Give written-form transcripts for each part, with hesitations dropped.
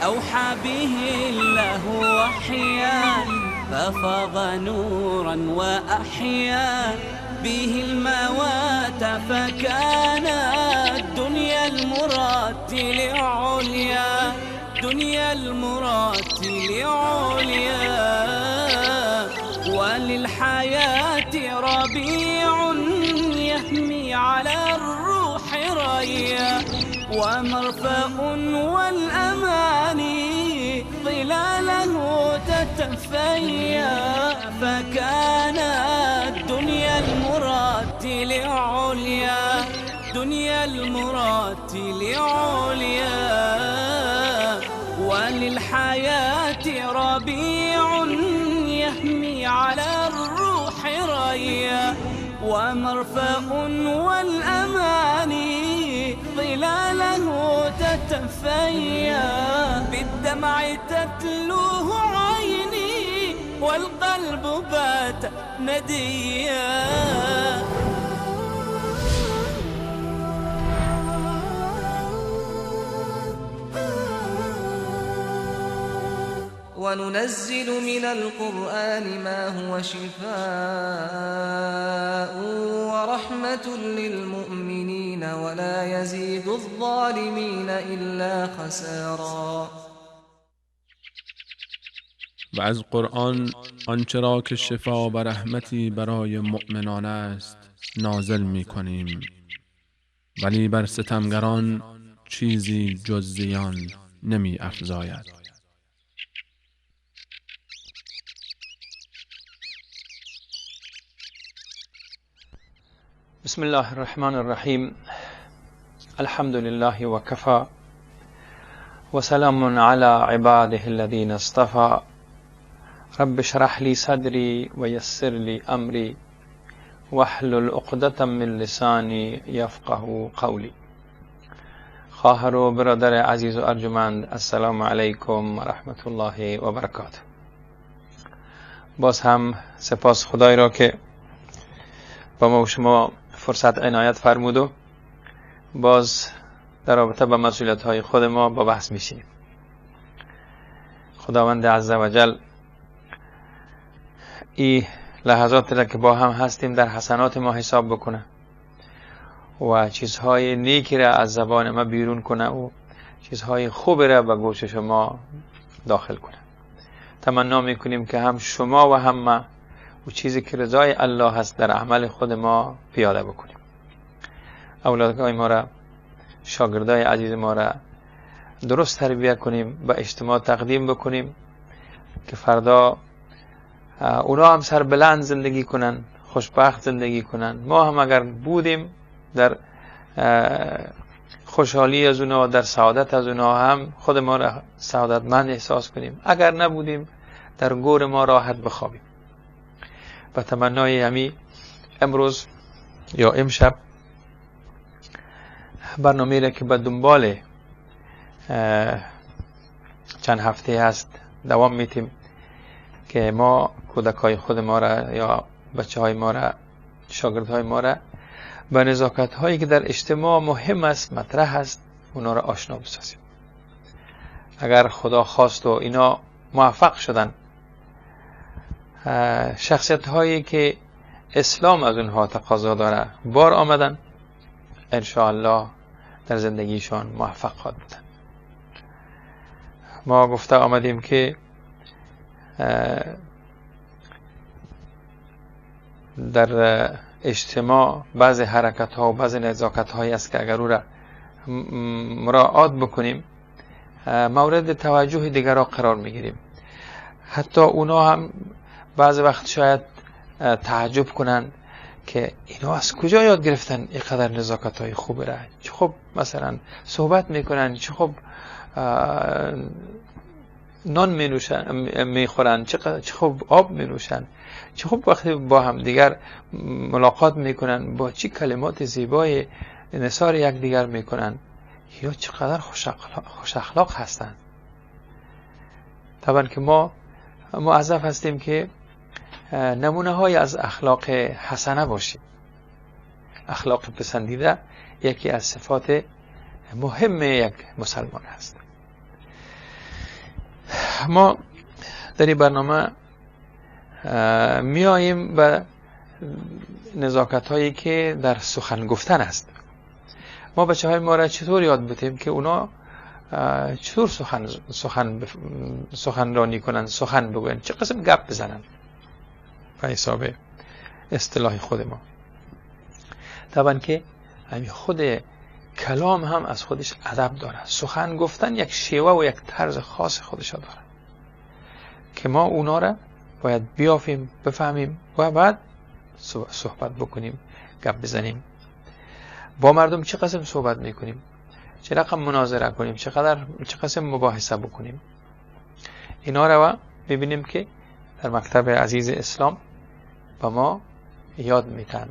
أوحى به الله وحيا، ففاض نورا وأحيا به الموات، فكان الدنيا المرتل عليا، دنيا المرتل عليا. وللحياة ربيع يهمي على الروح ريا، ومرفأ والأماني ظلاله تتفيا، فكان الدنيا المرتل عليا، دنيا المرتل عليا. وللحياة ربيع يهمي على الروح ريا، ومرفأ والأماني ظلاله تتفيا، بالدمع تتلوه عيني والقلب بات نديا. وننزل من القرآن ما هو شفاء ورحمة للمؤمنين ولا يزيد الظالمين إلا خسارا. و از قرآن آنچه را که شفا و رحمتی برای مؤمنان است نازل می کنیم، ولی بر ستمگران چیزی جز زیان نمی افزاید. بسم الله الرحمن الرحیم. الحمد لله وكفى وسلام على عباده الذين اصطفى. رب اشرح لي صدري ويسر لي امري واحلل عقدة من لسانی يفقه قولی. خواهر و برادر عزیز و ارجمند، السلام علیکم و رحمت الله و برکاته. باز هم سپاس خدای را که با ما و شما فرصت عنایت فرمود و باز در رابطه با مسئولیت های خود ما با بحث میشیم. خداوند عزوجل این لحظات را که با هم هستیم در حسنات ما حساب بکنه و چیزهای نیکی را از زبان ما بیرون کنه و چیزهای خوب را به گوش شما داخل کنه. تمنا میکنیم که هم شما و هم ما و چیزی که رضای الله هست در عمل خود ما پیاده بکنیم. اولادهای ما را، شاگردای عزیز ما را درست تربیت کنیم، به اجتماع تقدیم بکنیم که فردا اونا هم سر بلند زندگی کنن، خوشبخت زندگی کنن. ما هم اگر بودیم در خوشحالی از اونا، در سعادت از اونا، هم خود ما را سعادتمند احساس کنیم. اگر نبودیم در گور ما راحت بخوابیم. و تمنای همی امروز یا امشب برنامه را که به دنبال چند هفته هست دوام میتیم که ما کودکای خود ما را یا بچه های ما را، شاگردهای ما را به نزاکت هایی که در اجتماع مهم است، مطرح است، اونا را آشنا بسازیم. اگر خدا خواست و اینا موفق شدن، شخصیت هایی که اسلام از اونها تقاضا داره بار آمدن، انشاءالله در زندگیشان موفق خواهد بودن. ما گفته آمدیم که در اجتماع بعض حرکت ها و بعض نزاکت هایی است که اگر او را مراعات بکنیم مورد توجه دیگران قرار میگیریم. حتی اونا هم بعض وقت شاید تعجب کنند که اینا از کجا یاد گرفتن اینقدر نزاکت های خوب را، چه خوب مثلا صحبت میکنن، چه خوب نان میخورن، چه خوب آب مینوشن، چه خوب وقتی با هم دیگر ملاقات میکنن با چی کلمات زیبای نثار یک دیگر میکنن، یا چقدر خوش اخلاق هستند. طبعا که ما موظف هستیم که نمونه های از اخلاق حسنه باشیم. اخلاق پسندیده یکی از صفات مهم یک مسلمان است. ما در این برنامه میاییم به نزاکت هایی که در سخن گفتن است. ما بچه های ما را چطور یاد بدیم که اونا چطور سخنرانی کنن، سخن بگوین، چه قسم گپ بزنن به حساب اصطلاح خود ما. طبعا که همین خود کلام هم از خودش ادب داره. سخن گفتن یک شیوه و یک طرز خاص خودش داره که ما اونا را باید بیافیم، بفهمیم و بعد صحبت بکنیم، گپ بزنیم. با مردم چه قسم صحبت میکنیم، چه رقم مناظره کنیم، چه قسم مباحثه بکنیم. اینا را ببینیم که در مکتب عزیز اسلام با ما یاد میتن.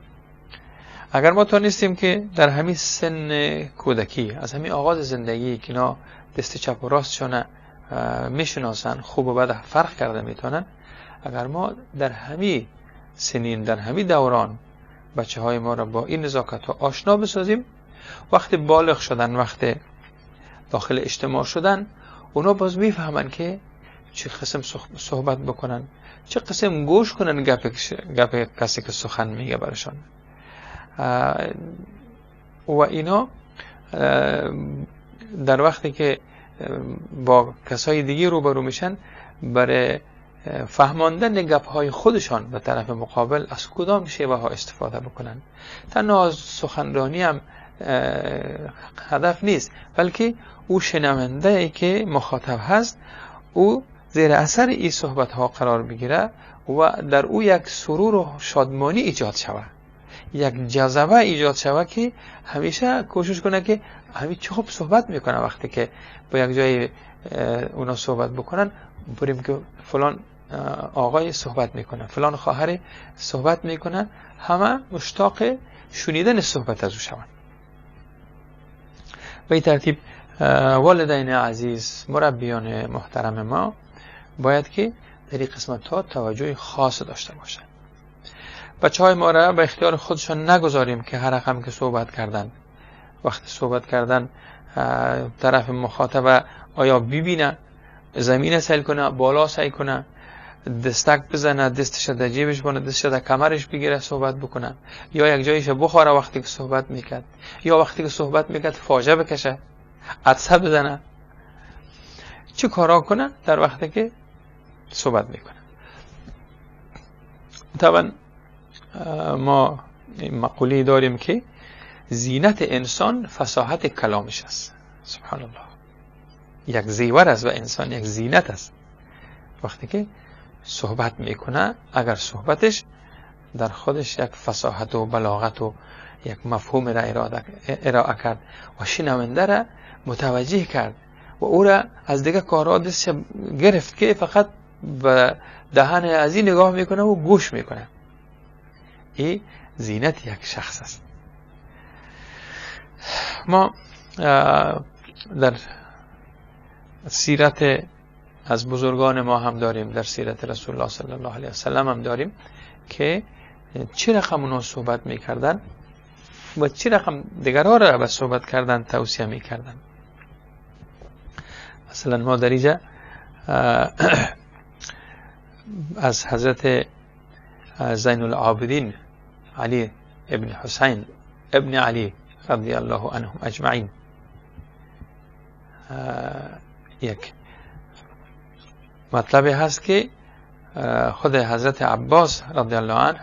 اگر ما تونستیم که در همین سن کودکی، از همین آغاز زندگی که اینا دست چپ و راستشون میشناسن، خوب و بد فرق کرده میتونن، اگر ما در همین سنین، در همین دوران بچه های ما را با این نزاکت ها آشنا بسازیم، وقتی بالغ شدن، وقتی داخل اجتماع شدن، اونا باز میفهمن که چه قسم صحبت بکنن، چه قسم گوش کنن گپ کسی که سخن میگه برشان. و اینا در وقتی که با کسای دیگه روبرو میشن، برای فهماندن گپ های خودشان به طرف مقابل از کدام شیوه ها استفاده بکنن. تنها از سخنرانی هم هدف نیست، بلکه او شنونده ای که مخاطب هست، او زیر اثر این صحبت ها قرار بگیره و در او یک سرور و شادمانی ایجاد شود، یک جذبه ایجاد شود که همیشه کوشش کنه که همین چه خوب صحبت میکنه. وقتی که با یک جای اونا صحبت بکنن، بریم که فلان آقای صحبت میکنه، فلان خواهر صحبت میکنه، همه مشتاق شنیدن صحبت از او شوند. به این ترتیب والدین عزیز، مربیان محترم ما باید که در این قسمت ها توجه خاص داشته باشند. بچه های ما را به اختیار خودشان نگذاریم که هر رقم که صحبت کردن، وقتی صحبت کردن طرف مخاطب آیا ببینه، زمین سیل کنه، بالا سیل کنه، دستک بزنه، دستش در جیبش بانه، دستش در کمرش بگیره صحبت بکنه، یا یک جایش بخوره وقتی که صحبت میکرد، یا وقتی که صحبت میکرد فاجعه بکشه، عطسه بزنه، چه کارا کنه در وقتی که صحبت میکنه. طبعا ما مقوله داریم که زینت انسان فصاحت کلامش است. سبحان الله، یک زیور است و انسان یک زینت است. وقتی که صحبت میکنه، اگر صحبتش در خودش یک فصاحت و بلاغت و یک مفهوم را ارائه کرد و شنونده را متوجه کرد و او را از دیگه کارها دست گرفت که فقط به دهن از این نگاه میکنه و گوش میکنه، این زینت یک شخص است. ما در سیرت از بزرگان ما هم داریم، در سیرت رسول الله صلی الله علیه وسلم هم داریم که چه رقم اونا صحبت میکردن و چه رقم دیگرها را به صحبت کردن توصیه میکردن. مثلا ما در اینجا از حضرت زین العابدین علی ابن حسین ابن علی رضی الله عنهم اجمعین یک مطلبی هست که خود حضرت عباس رضی الله عنه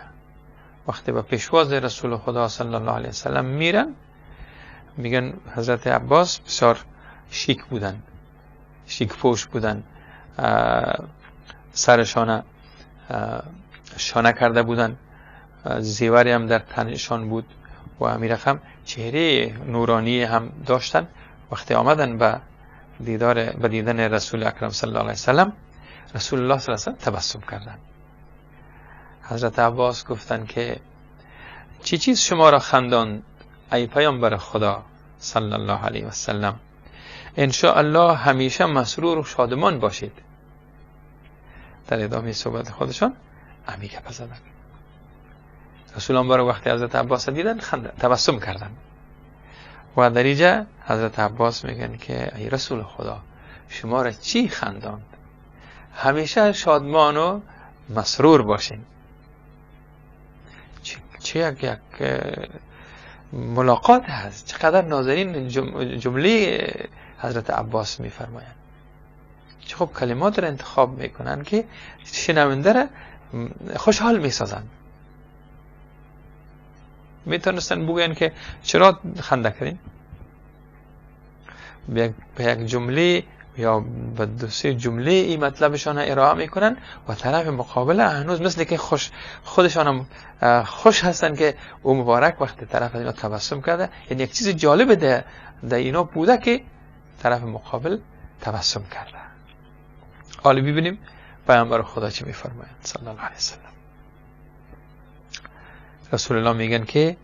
وقتی به پیشواز رسول خدا صلی الله علیه وسلم میرن، میگن حضرت عباس بسیار شیک بودن، شیک پوش بودن، سرشانه شانه کرده بودن، زیوری هم در تنشان بود و همین رقم چهره نورانی هم داشتن. وقتی آمدن به دیدار، به دیدن رسول اکرم صلی الله علیه وسلم، رسول الله صلی الله علیه وسلم تبسم کردن. حضرت عباس گفتن که چی چیز شما را خندان ای پیامبر خدا صلی الله علیه وسلم؟ ان شاء الله همیشه مسرور و شادمان باشید. در ادامه صحبت خودشان امی گپ زدن. رسول الله وقتی حضرت عباس دیدن تبسم کردن و در اینجا حضرت عباس میگن که ای رسول خدا شما را چی خنداند؟ همیشه شادمان و مسرور باشین. چه یک ملاقات هست، چقدر نازنین جمله حضرت عباس میفرمایند. چه خوب کلمات را انتخاب میکنن که شنونده را خوشحال میسازند. میتونستن بگوین که چرا خنده کردین؟ به یک جمله یا به دو سه جمله این مطلبشان ارائه میکنن و طرف مقابل هنوز مثل که خودشان هم خوش هستن که او مبارک وقتی طرف از اینا تبسم کرده، یعنی یک چیز جالب ده اینا بوده که طرف مقابل تبسم کرده. حالا ببینیم پیامبر خدا چی میفرمایند صلی الله علیه وسلم. رسول الله میگن که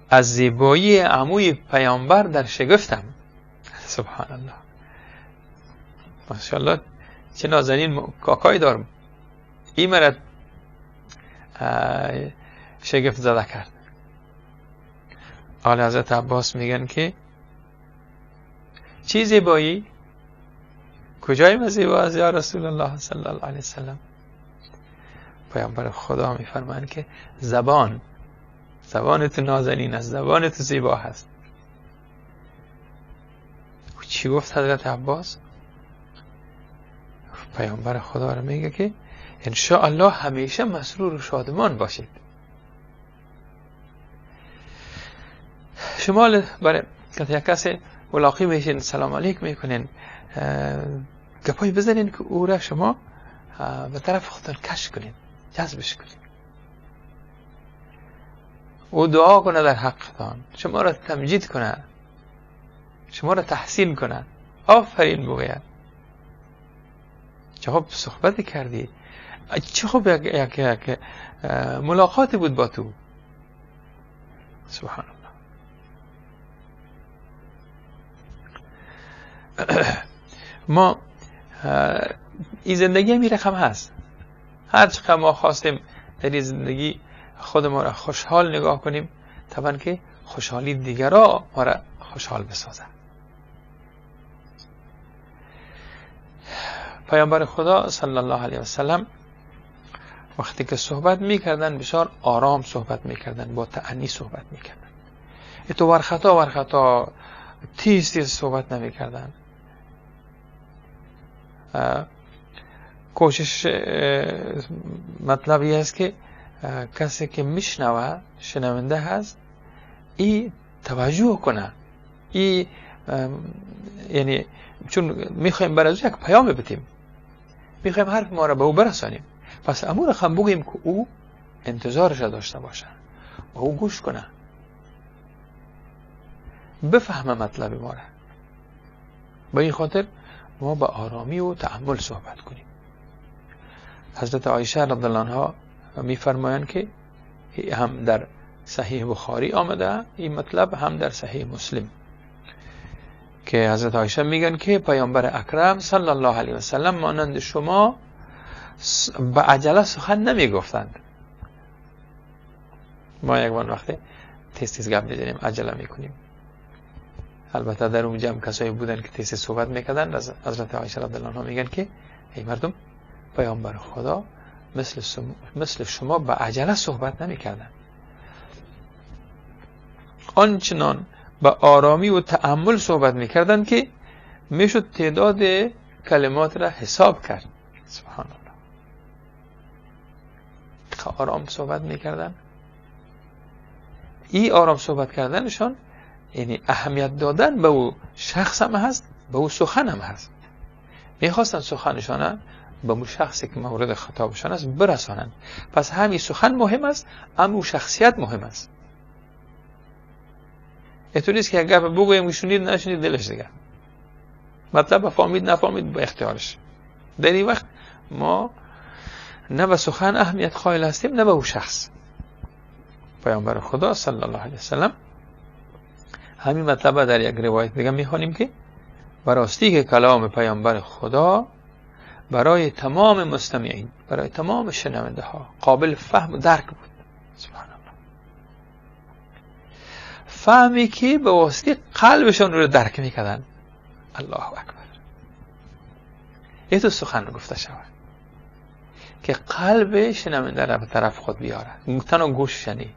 از زیبایی عموی پیامبر در شگفتم. سبحان الله، ماشاءالله چه نازنین کاکایی دارم، این مرد شگفت زده کرد. آل حضرت عباس میگن که چی زیبایی؟ کجای ما زیبا است یا رسول الله صلی الله علیه وسلم؟ پیامبر خدا میفرمایند که زبان تو نازنین است، زبان تو زیبا هست. چی گفت حضرت عباس؟ پیامبر خدا رو میگه که انشاءالله همیشه مسرور و شادمان باشید. شما برای یک کسی ملاقی میشین، سلام علیک میکنین، گپای بزنین که او را شما به طرف خودتون کش کنین، جذبش کنین، او دعا کنه در حقتان، شما را تمجید کنه، شما را تحسین کنه، آفرین بگوید، چه خوب صحبت کردی، چه خوب یک ملاقات بود با تو. سبحان الله. ما این زندگی هم این رقم هست. هر چقدر ما خواستیم در این زندگی خود ما را خوشحال نگاه کنیم، طبعا که خوشحالی دیگرا ما را خوشحال بسازن. پیامبر خدا صلی الله علیه و سلم وقتی که صحبت میکردن بسیار آرام صحبت میکردن، با تأنی صحبت میکردن، اتو ورخطا تیز تیز صحبت نمیکردن. کوشش مطلبی است که کسی که میشنوه، شنونده هست، ای توجه کنه، ای یعنی چون میخوایم برای یک پیام بدیم، میخوایم حرف ما را به او برسانیم، پس امور خم بگیم که او انتظارش را داشته باشه و او گوش کنه، بفهمه مطلب ما را. به این خاطر ما با آرامی و تأمل صحبت کنیم. حضرت عایشه رضی الله عنها میفرمایند که هم در صحیح بخاری آمده این مطلب، هم در صحیح مسلم، که حضرت عایشه میگن که پیامبر اکرم صلی الله علیه و سلم مانند شما به عجله سخن نمیگفتند. ما یک بار وقتی تیز تیز گپ میزنیم، عجله میکنیم. البته در اون جمع کسایی بودن که تیز صحبت میکردن. حضرت عایشه رضی الله عنها میگن که ای مردم، پیامبر خدا مثل شما به عجله صحبت نمیکردن، آنچنان به آرامی و تأمل صحبت میکردن که میشد تعداد کلمات را حساب کرد. سبحان الله، آرام صحبت میکردن. این آرام صحبت کردنشان یعنی اهمیت دادن به او شخص هم هست، به او سخن هم هست. میخواستن سخنشان به او شخصی که مورد خطابشان است برسانند. پس همین سخن مهم است، هم او شخصیت مهم است. اینطور نیست که یک گپ بگویم شنید نشنید دلش دیگه، مطلب فهمید نفهمید با اختیارش. در این وقت ما نه به سخن اهمیت قائل هستیم نه به او شخص. پیامبر خدا صلی الله علیه وسلم همین مطلب در یک روایت دیگه میخوانیم که براستی که کلام پیامبر خدا برای تمام مستمعین، برای تمام شنونده ها قابل فهم و درک بود. سبحان الله، فهمی که به واسطه قلبشان رو درک میکردن. الله اکبر، این تو سخن گفته شود. که قلب شنونده را به طرف خود بیاره. تنها گوش شنی،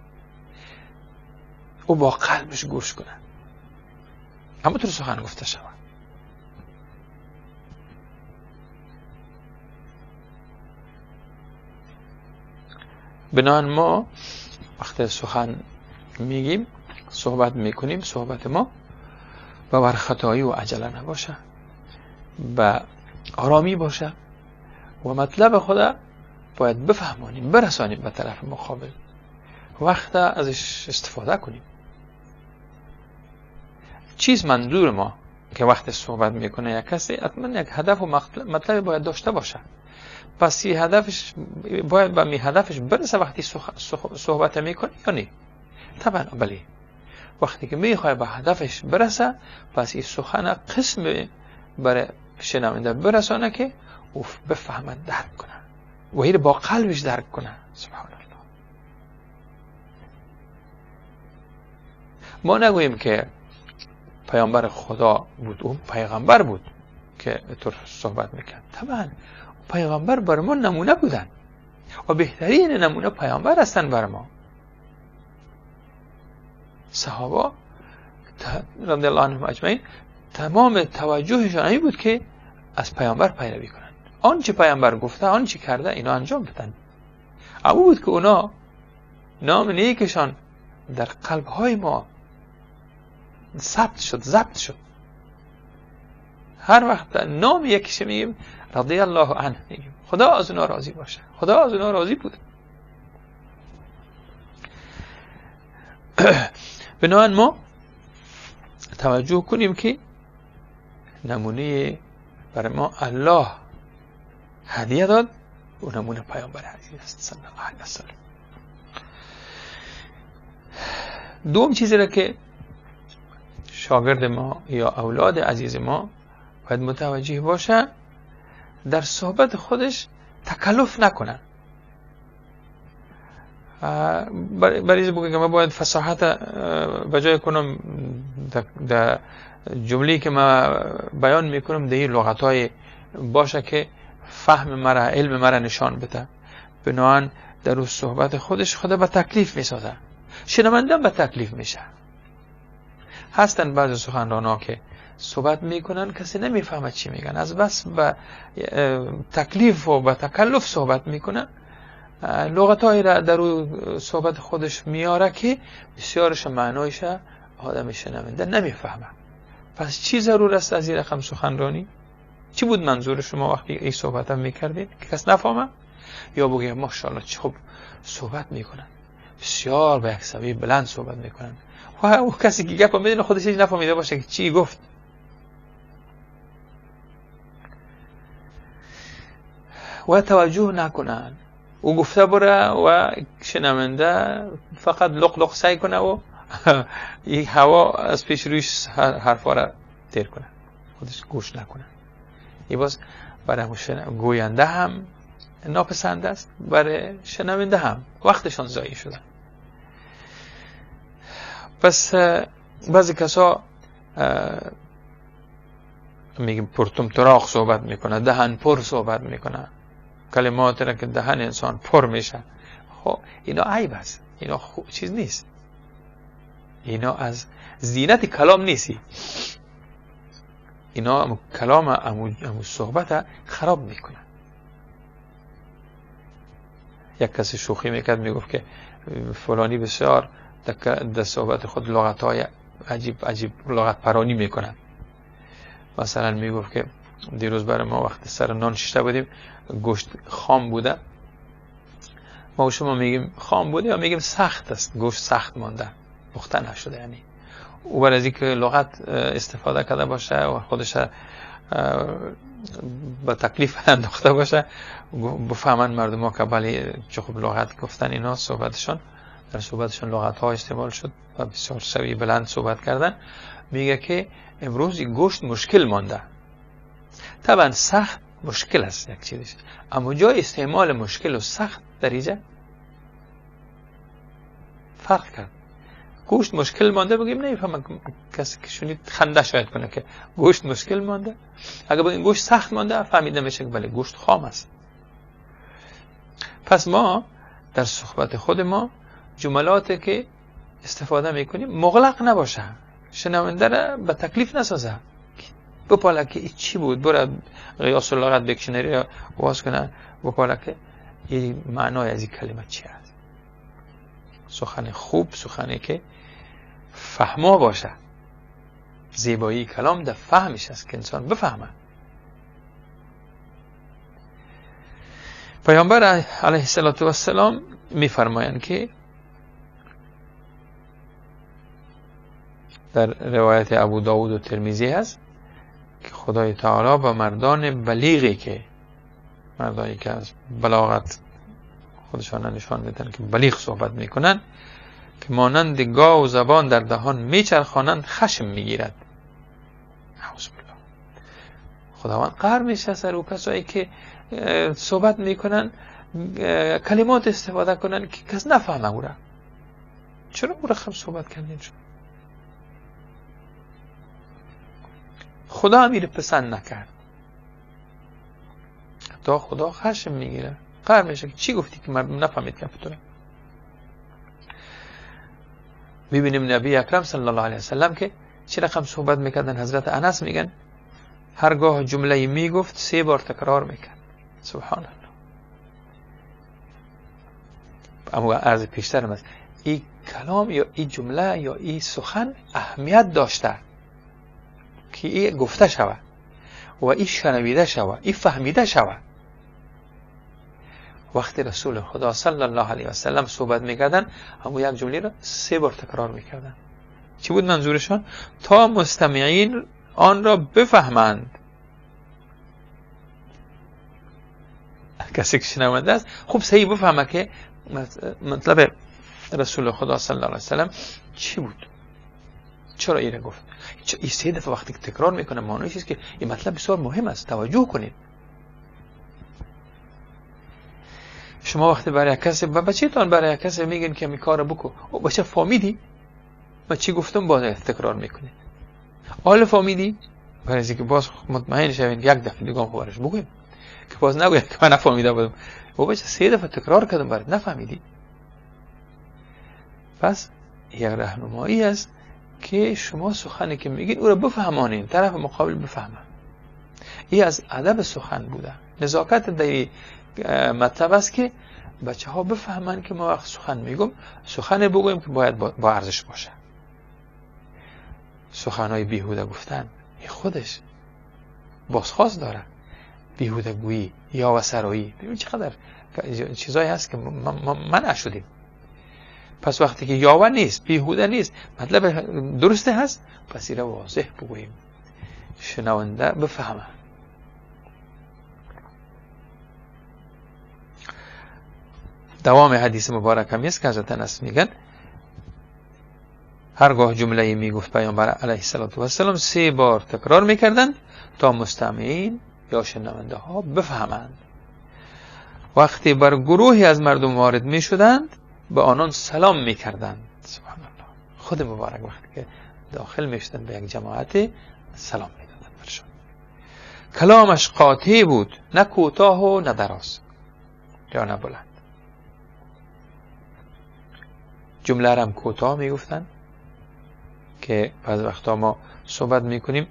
او با قلبش گوش کنه، همونطور سخن گفته شود. بنابراین ما وقتی سخن میگیم، صحبت میکنیم، صحبت ما با خطایی و عجله نباشه، با آرامی باشه و مطلب خدا باید بفهمانیم، برسانیم به طرف مقابل، وقت ازش استفاده کنیم. چیز منظور ما که وقت صحبت میکنه یک کسی، حتما یک هدف و مطلب باید داشته باشه. پس این هدفش باید به می هدفش برسه وقتی صحبت میکنه یا نه؟ طبعا بله. وقتی که میخواد به هدفش برسه، پس این سخن قسم برای شنونده برسانه که او بفهمد، درک کنه و این با قلبش درک کنه. سبحان الله. ما نگوییم که پیامبر خدا بود، او پیغمبر بود که طور صحبت میکرد. طبعا پیغمبر بر ما نمونه بودن و بهترین نمونه پیامبر هستن بر ما. صحابه رضی الله عنهم اجمعین تمام توجهشان این بود که از پیامبر پیروی کنند، آنچه پیامبر گفته، آنچه کرده، اینا انجام بدن. او بود که اونا نام نیکشان در قلب های ما ثبت شد، ضبط شد. هر وقت نام یکیش میگیم رضی الله عنه میگیم، خدا از اونا راضی باشه، خدا از اونا راضی بود. بنابراین ما توجه کنیم که نمونه برای ما الله هدیه داد و نمونه پیامبر عزیز است صلی الله علیه و سلم. دوم چیزی را که شاگرد ما یا اولاد عزیز ما باید متوجه باشه، در صحبت خودش تکلف نکنه. برای بگم که من باید فصاحت بجای کنم در جمله‌ای که من بیان میکنم در این لغت‌های باشه که فهم مرا، علم مرا نشان بده. بنابراین در اون صحبت خودش خدا به تکلیف میسازه، شنونده به تکلیف میشه. هستن بعضی سخنرانا که صحبت میکنن کسی نمیفهمه چی میگن، از بس به تکلیف و به تکلف صحبت میکنن، لغتهایی را در او صحبت خودش میاره که بسیارش معنایش آدم شنونده نمیفهمه. پس چی ضرور است از این رقم سخنرانی؟ چی بود منظور شما وقتی این صحبت هم میکردید که کس نفهمه؟ یا بگه ماشاءالله چه خوب صحبت میکنن، بسیار به یک سویه بلند صحبت میکنن، و او کسی که گپ میدونه خودش هیچ نفهمیده باشه که چی گفت. و توجه نکنن، او گفته بره و شنونده فقط لق لق سعی کنه و این هوا از پیش رویش حرفا را تیر کنه، خودش گوش نکنه. این باز برای گوینده هم ناپسند است، برای شنونده هم وقتشان ضایع شده. پس بعضی کسا میگیم پرتم تراخ صحبت میکنه، دهن پر صحبت میکنه، کلمات را که دهن انسان پر میشه. خب اینا عیب است، اینا خوب چیز نیست، اینا از زینت کلام نیستی، اینا کلام امو صحبت خراب میکنه. یک کسی شوخی میکرد، میگفت که فلانی بسیار در صحبت خود لغت های عجیب عجیب لغت پرانی میکنن. مثلا میگفت که دیروز برای ما وقت سر نان شیشته بودیم، گوشت خام بوده، ما و شما میگیم خام بوده یا میگیم سخت است، گوشت سخت مانده، پخته نشده. یعنی او برای از اینکه لغت استفاده کرده باشه و خودش به تکلیف انداخته باشه، بفهمن مردم ها که بله چه خوب لغت گفتن، اینا صحبتشان در صحبتشان لغت ها استعمال شد و بسیار سوی بلند صحبت کردن. میگه که امروز این گوشت مشکل مانده. طبعا سخت مشکل است یک چیزش، اما جای استعمال مشکل و سخت در اینجا فرق کرد. گوشت مشکل مانده بگیم نمیفهمم، کسی که شنید خنده شاید کنه که گوشت مشکل مانده. اگه بگیم گوشت سخت مانده فهمیده میشه که بله گوشت خام است. پس ما در صحبت خود ما جملاتی که استفاده میکنیم مغلق نباشه، شنونده را به تکلیف نسازه، بپاله که چی بود، برو قیاس اللغت دیکشنری را باز کنه، بپاله که این معنای از این کلمه چی است. سخن خوب سخنی که فهما باشه، زیبایی کلام در فهمش است که انسان بفهمه. پیامبر علیه السلام میفرمایند که در روایت ابو داود و ترمذی هست که خدای تعالی به مردان بلیغی که مردانی که از بلاغت خودشان نشان میدن که بلیغ صحبت میکنن، که مانند گاو زبان در دهان میچرخانند خشم میگیرد. اعوذ بالله. خداوند قهر میشه سر او کسایی که صحبت میکنن کلمات استفاده کنن که کس نفهمه او را. چرا او را خم صحبت کردین؟ خدا امیر پسند نکرد، تا خدا خشم میگیره، قهر میشه که چی گفتی که مردم نفهمید که تو. میبینیم نبی اکرم صلی الله علیه وسلم که چه رقم صحبت میکردن. حضرت انس میگن هرگاه جمله میگفت 3 بار تکرار میکرد. سبحان الله. اما عرض پیشترم است، این کلام یا این جمله یا این سخن اهمیت داشته که این گفته شود و این شنویده شود، این فهمیده شود. وقتی رسول خدا صلی الله علیه و سلم صحبت میکردن همون یک جمله را 3 بار تکرار میکردن. چی بود منظورشان؟ تا مستمعین آن را بفهمند. کسی که شنونده است خوب صحیح بفهمه که مطلب رسول خدا صلی الله علیه و سلم چی بود، چرا ایره گفت. این 3 دفعه وقتی تکرار میکنه معنیش است که این مطلب بسیار مهم است، توجه کنید. شما وقتی برای کسی و بچه‌تان برای کسی میگن که می کارو بکو، او بچه فهمیدی ما چی گفتم، باز تکرار میکنید. حالا فهمیدی؟ برای اینکه باز مطمئن شوین یک دفعه دیگه هم برش بگویم که باز نگوید که من نفهمیده بودم. او بچه 3 دفعه تکرار کردم برات نفهمیدی. پس یک راهنمایی است که شما سخنی که میگین او را بفهمانین، طرف مقابل بفهمه. این از ادب سخن بوده، نزاکت در مطلب است که بچه ها بفهمن که ما وقت سخن میگم سخن بگویم که باید با ارزش باشه. سخنهای بیهوده گفتن این خودش بازخواست داره، بیهوده گویی یا وسرایی، ببین چقدر چیزایی هست که ما منع شدیم. پس وقتی که یاوه نیست، بیهوده نیست، مطلب درسته هست، پس این را واضح بگوییم، شنونده بفهمه. دوام حدیث مبارک هم است که حضرت انس میگن هرگاه جمله میگفت پیامبر علیه السلام 3 بار تکرار میکردند تا مستمعین یا شنونده ها بفهمند. وقتی بر گروهی از مردم وارد میشدند به آنان سلام میکردند. سبحان الله. خود مبارک وقتی که داخل میشدند به یک جماعت سلام میدادند برشان. کلامش قاطع بود، نه کوتاه و نه دراز یا نه بلند. جمله را هم کوتاه میگفتن که بعض وقتا ما صحبت میکنیم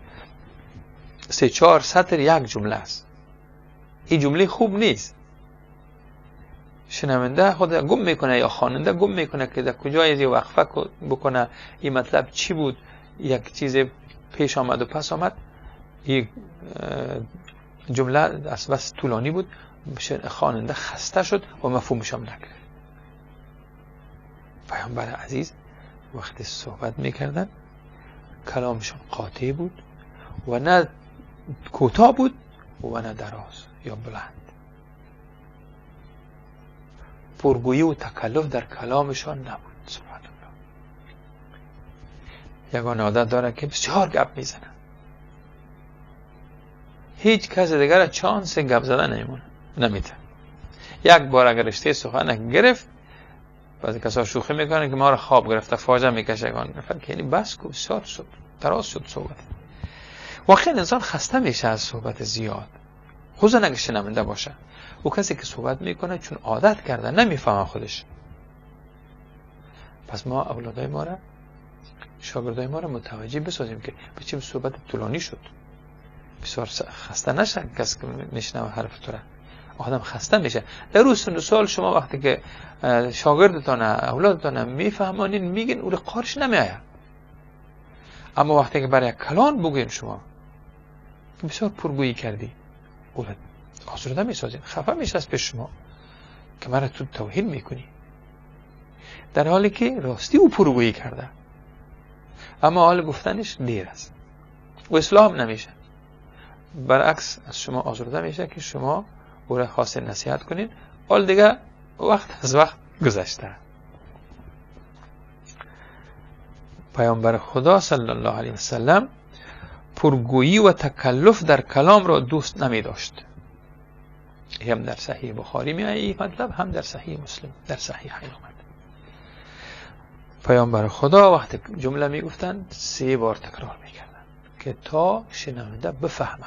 3-4 سطر یک جمله است. این جمله خوب نیست، شنونده خود گم میکنه یا خواننده گم میکنه که در کجای وقفه بکنه، این مطلب چی بود، یک چیز پیش آمد و پس آمد. این جمله از بس طولانی بود، خواننده خسته شد و مفهومش هم نگرفت. پیامبر عزیز وقتی صحبت میکردن کلامشون قاطع بود و نه کوتاه بود و نه دراز یا بلند. پرگویی و تکلف در کلامشان نبود. سبحان الله. یگان عادت داره که بسیار گپ میزنه، هیچ کس دیگر چانس گپ زدن نمیده. یک بار اگر رشته سخن گرفت، بعضی کسا شوخی میکنن که ما را خواب گرفته، فاجعه میکشه یگان نفر که یعنی بس کو، بسیار شد، دراز شد صحبت. واقعا انسان خسته میشه از صحبت زیاد. خصوصا اگه شنونده باشه. او کسی که صحبت میکنه چون عادت کرده نمیفهمه خودش. پس ما اولادای ما را، شاگردای ما را متوجه بسازیم که بچیم صحبت طولانی شد، بسیار خسته نشه کسی که میشنوه حرف تو را. آدم خسته میشه در روز سن و سال. شما وقتی که شاگردتان اولادتان میفهمانین میگین او را قارش نمیآید. اما وقتی که برای کلان بگوین شما بسیار پرگویی کردی، او را آزرده میسازین، خفه میشه از پیش شما که مرا تو توهین میکنی، در حالی که راستی او پرگویی کرده، اما حال گفتنش دیر است و اصلاح هم نمیشه. برعکس از شما آزرده میشه که شما او را خواست نصیحت کنین، حال دیگه وقت از وقت گذشته. پیامبر خدا صلی الله علیه وسلم پرگویی و تکلف در کلام را دوست نمی داشت. هم در صحیح بخاری می آید مطلب، هم در صحیح مسلم، در صحیحین آمد. پیامبر خدا وقتی جمله می گفتند 3 بار تکرار می کردند که تا شنونده بفهمه.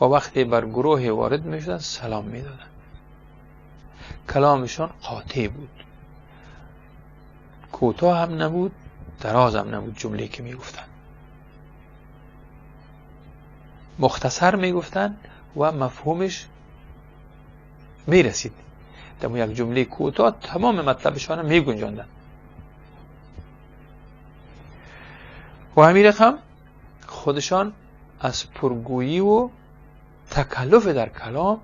و وقتی بر گروه وارد می شدند سلام می دادند. کلامشان قاطع بود، کوتاه هم نبود، دراز هم نبود. جمله که می گفتند مختصر می گفتند و مفهومش می رسید. در یک جمله کوتاه تمام مطلبشان می گنجاندند. و همین رقم خودشان از پرگویی و تکلف در کلام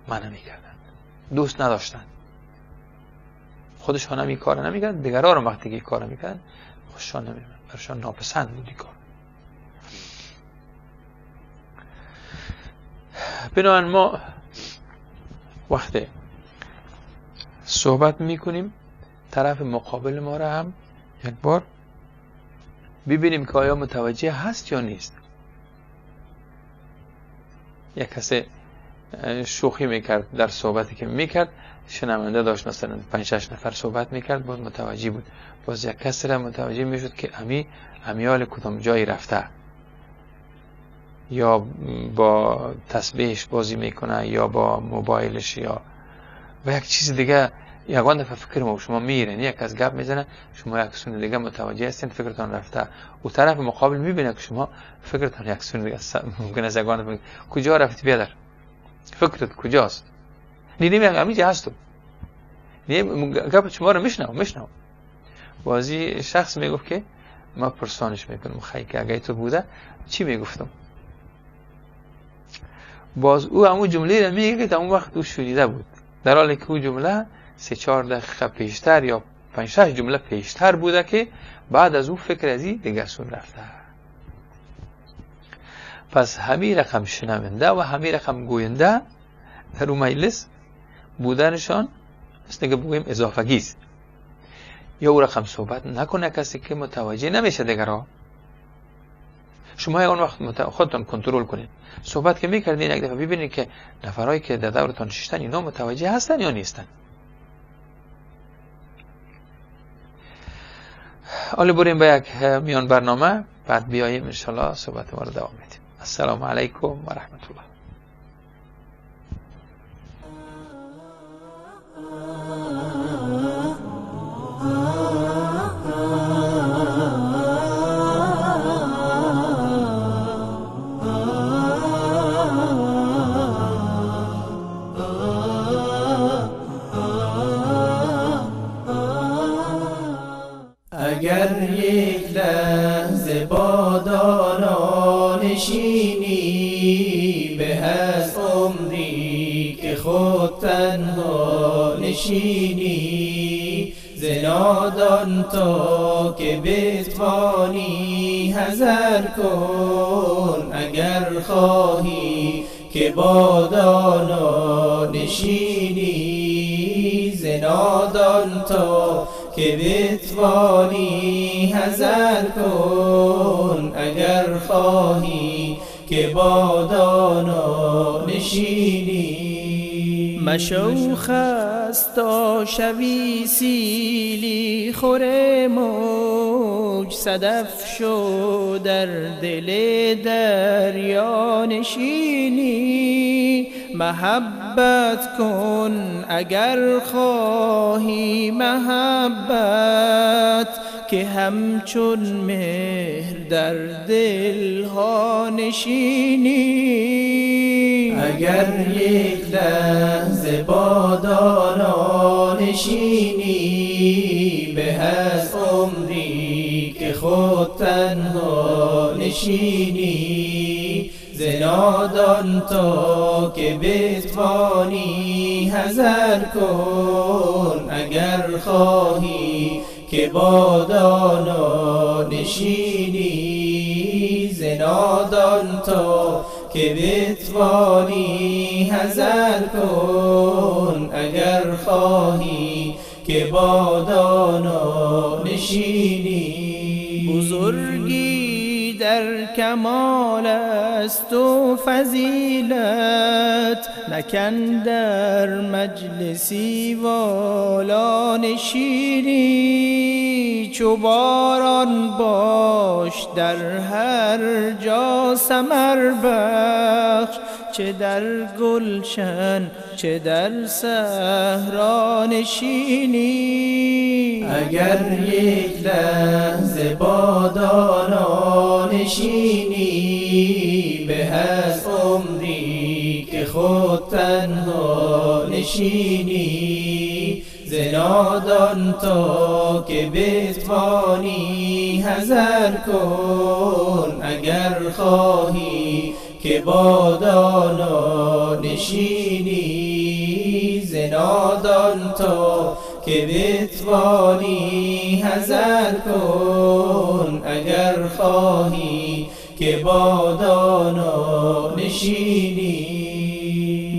منع می کردند، دوست نداشتند. خودشان هم این کار نمی کردند، دیگران رو وقتی که کار می کردند خوششان نمی آمد، برشان ناپسند بود این کار. بنابراین ما وقتی صحبت میکنیم طرف مقابل ما را هم یک بار ببینیم که آیا متوجه هست یا نیست. یک کسی شوخی میکرد در صحبتی که میکرد، شنونده داشت مثلا 5-6 نفر صحبت میکرد، باز متوجه بود. باز یک کسی را متوجه میشد که امیال کدام جایی رفته، یا با تسبیحش بازی میکنه یا با موبایلش یا با یک چیز دیگه. یگان دفعه فکر ما شما میرین، یک از گپ میزنه، شما یک سون دیگه متوجه هستین، فکرتان رفته. او طرف مقابل میبینه که شما فکرتان یک سون دیگه ممکن است یگان دفعه کجا رفتی بیادر، فکرت کجاست؟ نیمی همیجا هستم، گپ شما رو میشنم. بازی شخص میگفت که ما پرسانش میکنم خیلی که اگه تو بوده چی میگفتم؟ باز او همون جمله رو میگه که تا اون وقت او شنیده بود، در حالی که او جمله 3-4 دقیقه پیشتر یا 5-6 جمله پیشتر بوده که بعد از اون فکر از این دیگه سون رفته. پس همین رقم شنونده و همین رقم گوینده در اون مجلس بودنشان مثل که بگوییم اضافگی است. یا او رقم صحبت نکنه کسی که متوجه نمیشه دیگرها. شما اون وقت خودتون کنترل کنید. صحبت که میکردین یک دفعه ببینید که نفرایی که در دورتان ششتن اینا متوجه هستن یا نیستن. حالا بریم به یک میان برنامه، بعد بیاییم انشالله صحبت ما رو دوام میدیم. السلام علیکم و رحمت الله. اگر یک لحظه با دانا نشینی، به از عمری که خود تنها نشینی. ز نادان تا که بتوانی حذر کن، اگر خواهی که با دانا نشینی. ز نادان تا که بتوانی حذر کن، اگر خواهی که با دانا نشینی. مشو خسته است تا شوی سیلی خور موج، صدف شو در دل دریا نشینی. محبت کن اگر خواهی محبت، که همچون مهر در دلها نشینی. اگر یک لحظه با دانا نشینی، به از عمری که خود تنها نشینی. ز نادان تا که بتوانی حذر کن، اگر خواهی که با دانا نشینی. ز نادان تا که بتوانی حذر کن، اگر خواهی که با دانا نشینی. بزرگی در کمال است و فضیلت، نکن در مجلسی والا نشینی. چو باران باش در هر جا ثمر بخش، چه در گلشن چه در صحرا نشینی. اگر یک لحظه با دانا نشینی، به از عمری که خود تنها نشینی. ز نادان تا که بتوانی حذر کن، اگر خواهی که با دانا نشینی. ز نادان تا که بتوانی حذر کن، اگر خواهی که با دانا نشینی.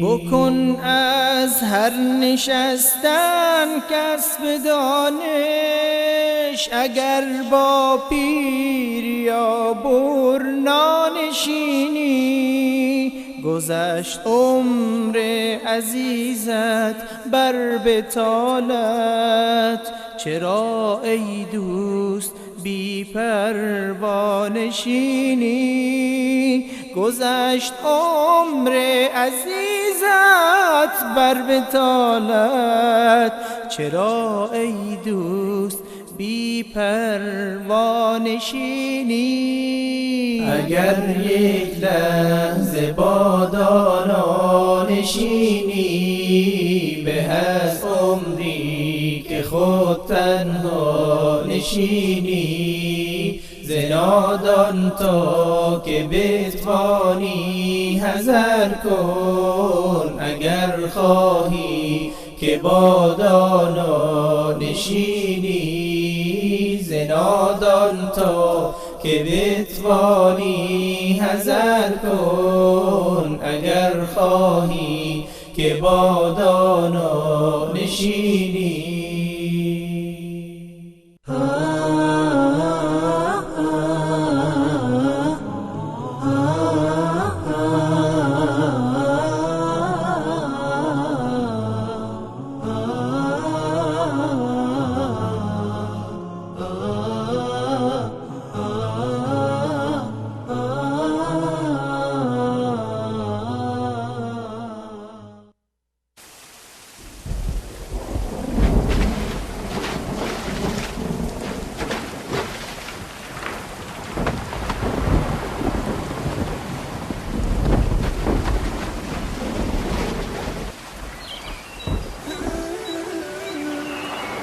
بکن از هر نشستن کسب دانش، اگر با پیر یا برنا نشینی. گذشت عمر عزیزت بر بطالت، چرا ای دوست بی پروا نشینی؟ گذشت عمر عزیزت بر بطالت، چرا ای دوست بی پروا نشینی؟ اگر یک لحظه با دانا نشینی، به از عمری که خود تنها نشینی. ز نادان تا که بتوانی حذر کن، اگر خواهی که با دانا نشینی. ز نادان تا که بتوانی حذر کن، اگر خواهی که با دانا نشینی.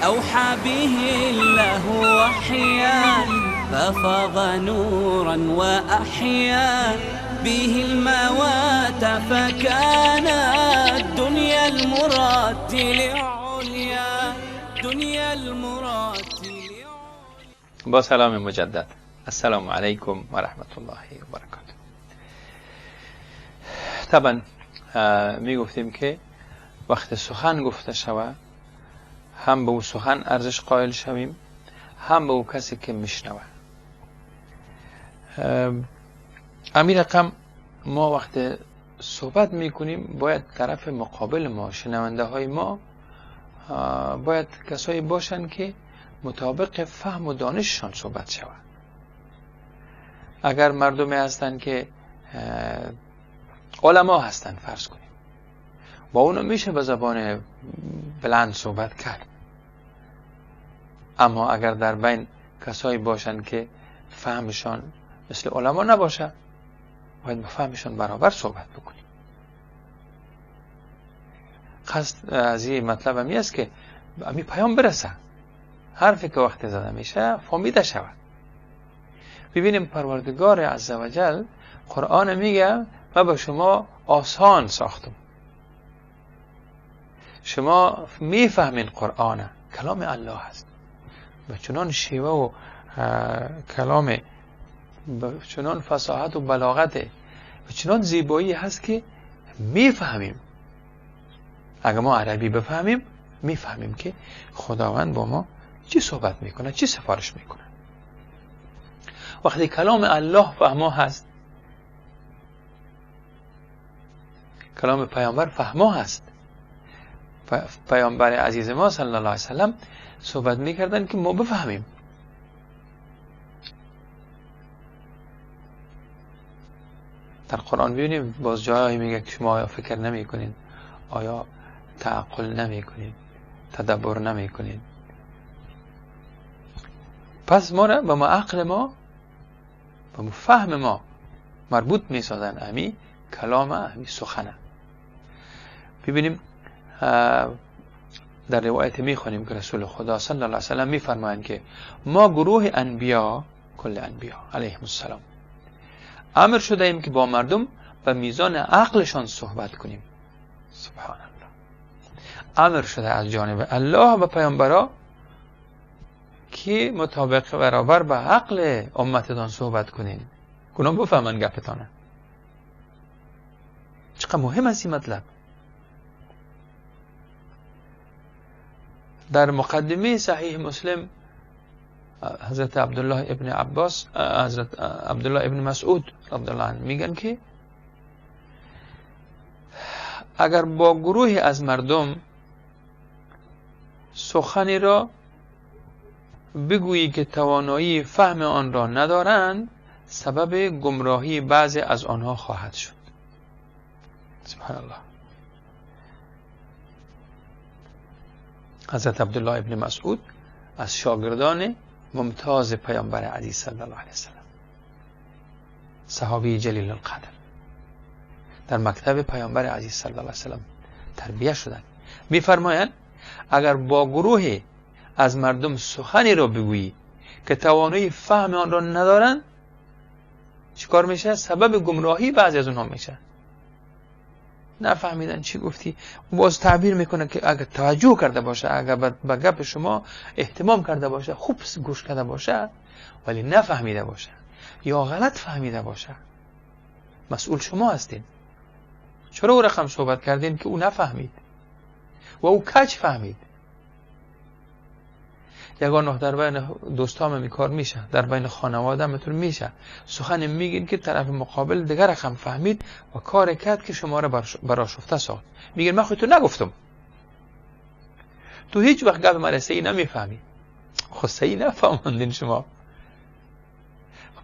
أوحى به الله وحيا ففاض نورا وأحيا به الموات، فكان الدنيا المرتل عليا، دنيا المرتل. با سلام مجدد، السلام علیکم و رحمت الله و برکاته. طبعا می گفتیم که وقت سخن گفته شود هم به او سخن ارزش قائل شویم، هم به او کسی که میشنوه. امیر رقم ما وقت صحبت میکنیم باید طرف مقابل ما، شنونده های ما، باید کسایی باشن که مطابق فهم و دانششان صحبت شود. اگر مردمی هستن که علما هستن فرض کنیم، با اونو میشه به زبان بلند صحبت کرد. اما اگر در بین کسایی باشن که فهمشان مثل علما نباشه، باید با فهمشان برابر صحبت بکنیم. قصد از این مطلب همی است که همی پیام برسه، حرفی که وقتی زده میشه فهمیده شود. ببینیم پروردگار عزوجل قرآن میگه من به شما آسان ساختم، شما میفهمین قرآن کلام الله هست، به چنان شیوه و کلام، به چنان فصاحت و بلاغت، به چنان زیبایی هست که میفهمیم. اگر ما عربی بفهمیم میفهمیم که خداوند با ما چی صحبت میکنه، چی سفارش میکنه. وقتی کلام الله فهما هست، کلام پیامبر فهما هست. پیامبر عزیز ما صلی الله علیه وسلم صحبت میکردن که ما بفهمیم. در قرآن ببینیم باز جایی میگه که شما آیا فکر نمیکنین، آیا تعقل نمیکنین، تدبر نمیکنین. پس ما را به ما عقل ما، به فهم ما مربوط میسازن امی کلام، امی سخنه. ببینیم در روایت میخوانیم که رسول خدا صلی الله علیه وسلم میفرمایند که ما گروه انبیا، کل انبیا علیهم السلام، امر شده ایم که با مردم به میزان عقلشان صحبت کنیم. سبحان الله. امر شده از جانب الله و پیامبرا که مطابق برابر به عقل امتتان صحبت کنین، کنون بفهمن گپتانه. چقدر مهم است این مطلب. در مقدمه صحیح مسلم حضرت عبدالله ابن عباس، حضرت عبدالله ابن مسعود رضی الله عنه میگن که اگر با گروهی از مردم سخنی را بگویی که توانایی فهم آن را ندارند، سبب گمراهی بعضی از آنها خواهد شد. سبحان الله. حضرت عبدالله ابن مسعود از شاگردان ممتاز پیامبر عزیز صلی الله علیه وسلم، صحابی جلیل القدر، در مکتب پیامبر عزیز صلی الله علیه وسلم تربیه شدند. میفرمایند اگر با گروهی از مردم سخنی را بگویی که توانایی فهم آن را ندارند، چیکار میشه؟ سبب گمراهی بعضی از اونها میشه. نفهمیدن چی گفتی. باز تعبیر میکنه که اگر توجه کرده باشه، اگر به گپ شما اهتمام کرده باشه، خوب گوش کرده باشه، ولی نفهمیده باشه یا غلط فهمیده باشه، مسئول شما هستین. چرا او رقم صحبت کردین که او نفهمید و او کج فهمید؟ یگان در بین دوستام می کار میشه، در بین خانواده همتون میشه، سخن میگین که طرف مقابل دیگر رقم فهمید و کار کرد که شما را برآشفته ساخت. میگین من خود تو نگفتم، تو هیچ وقت گپ من صحیح نمیفهمی. خب صحیح نفهموندین شما،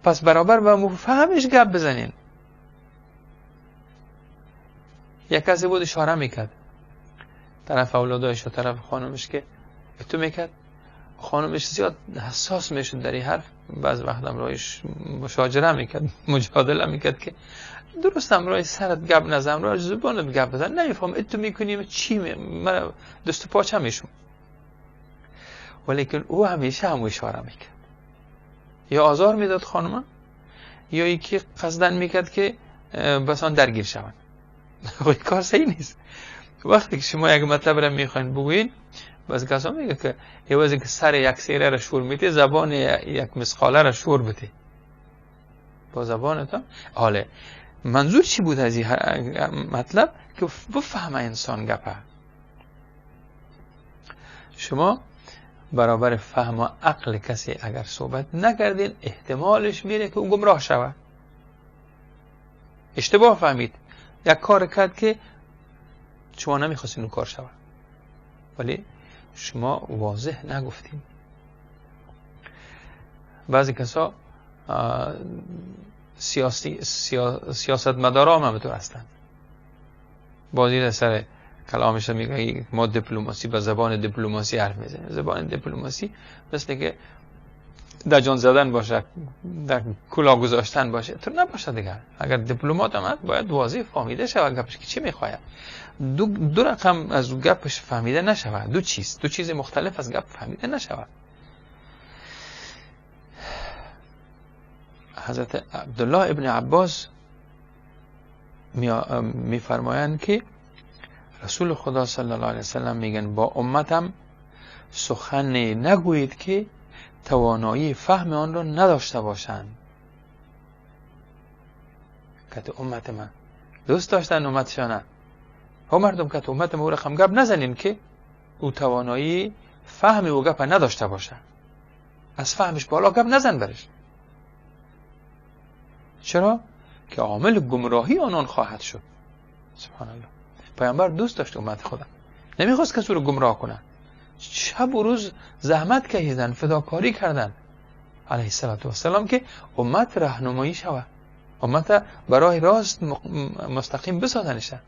پس برابر با فهمش گپ بزنین. یک کسی بود اشاره میکرد طرف اولادایش و طرف خانمش که تو میکرد، خانمش زیاد حساس میشد در این حرف، بعض وقت امرایش مشاجره میکرد، مجادله میکرد که درست امرای سرت گپ نزن، امرای زبانت گپ بزن، نمیفهم اتو میکنیم چی، من دست و پاچه میشم. ولیکن او همیشه هم اشاره میکرد، یا آزار میداد خانمه، یا یکی قصدن میکرد که بسان درگیر شوند. کار صحیح نیست. وقتی که شما یک مطلب را میخواین بگوین، باز کسا میگه که عوض که سر یک سیره را شور میده، زبان یک مسقاله را شور بده با زبانتان. حالا منظور چی بود از این مطلب؟ که بفهمه انسان گپه. شما برابر فهم و عقل کسی اگر صحبت نکردین، احتمالش میره که او گمراه شود، اشتباه فهمید، یک کار کرد که شما نمیخواستین اون کار شود، ولی شما واضح نگفتین. بعضی کسا سیاستمدارا هم همینطور هستند، بازی در سر کلامش میگه ما دیپلماسی، به زبان دیپلماسی حرف میزنیم. زبان دیپلماسی مثل که در جان زدن باشه، در کلاه گذاشتن باشه، تو نباشه دیگر. اگر دیپلمات آمد باید واضح فهمیده شود گپش که چی میخواید. دو رقم از گپش فهمیده نشود، دو چیز مختلف از گپ فهمیده نشود. حضرت عبدالله ابن عباس میفرمایند که رسول خدا صلی الله علیه وسلم میگن با امتم سخن نگویید که توانایی فهم آن را نداشته باشند. که امت من دوست داشتن امتشانه، ها مردم که امت ما او رقم گپ نزنین که او توانایی فهم او گپ نداشته باشه، از فهمش بالا گپ نزن برش. چرا؟ که عامل گمراهی آنان خواهد شد. سبحان الله. پیامبر دوست داشت امت خدا، نمیخواست کسی رو گمراه کنه. شب و روز زحمت کشیدن، فداکاری کردن علیه الصلاة والسلام که امت راهنمایی شود، امت برای راست مستقیم بسازنشه.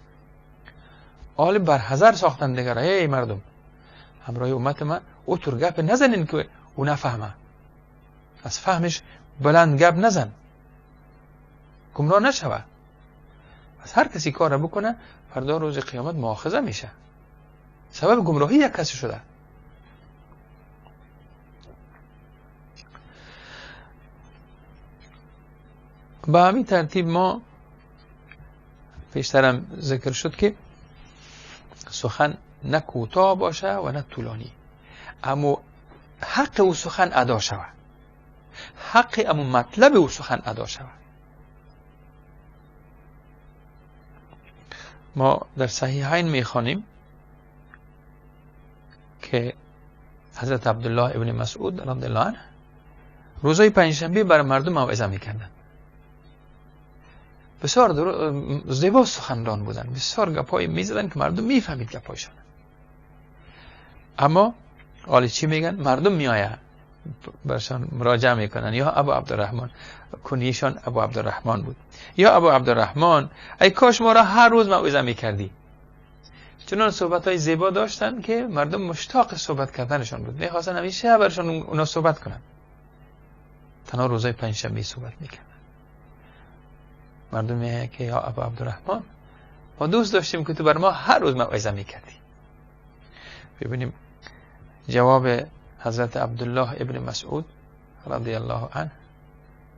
آل برحذر ساختن دیگر. ای مردم همراه امت من او طور گپ نزنین که او نفهمه، از فهمش بلند گپ نزن، گمراه نشوه. از هر کسی کار بکنه فردا روز قیامت مؤاخذه میشه، سبب گمراهی یک کسی شده. به همین ترتیب ما پیشترم ذکر شد که سخن نه کوتاه باشه و نه طولانی، اما حق او سخن ادا شود، حق اما مطلب او سخن ادا شود. ما در صحیحین میخوانیم که حضرت عبدالله ابن مسعود رضی الله عنه روزای پنجشنبه برای مردم موعظه میکردن. بسیار زیبا سخنران بودن، بسیار گپای میزدن که مردم میفهمید گپایشان. اما حالا چی میگن؟ مردم میآید برشان مراجعه میکنن، یا ابو عبدالرحمن، کنیشان ابو عبدالرحمن بود، یا ابو عبدالرحمن ای کاش ما را هر روز موعظه میکردی. چنان صحبت های زیبا داشتن که مردم مشتاق صحبت کردنشان بود، میخواستن همیشه برشان اونا صحبت کنن. تنها روزای پنجشنبه صحبت میکردن. مردم میگه که یا ابو عبدالرحمن ما دوست داشتیم که تو بر ما هر روز موعظه میکردی. ببینیم جواب حضرت عبدالله ابن مسعود رضی الله عنه،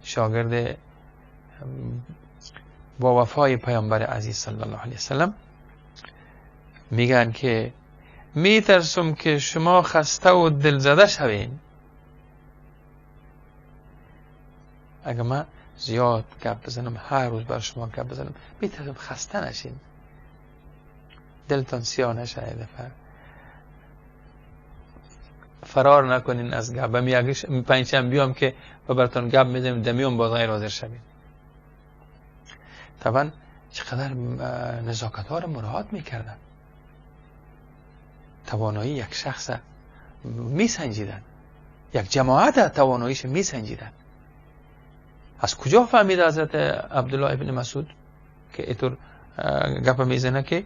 شاگرد با وفای پیامبر عزیز صلی الله علیه وسلم، میگن که میترسم که شما خسته و دلزده شوین اگه من زیاد گپ بزنم، هر روز بر شما گپ بزنم، میترسم خسته نشین، دلتان سیاه نشه، دفعه فرار نکنین از گپ. پنجشنبه بیام که براتون گپ میزنیم، دمیون باز غیر حاضر شوین. طبعا چقدر نزاکت ها رو مراعات میکردن، توانایی یک شخص میسنجیدن، یک جماعت تواناییش میسنجیدن. از کجا فهمید حضرت عبدالله ابن مسعود که اینطور گپ میزنه که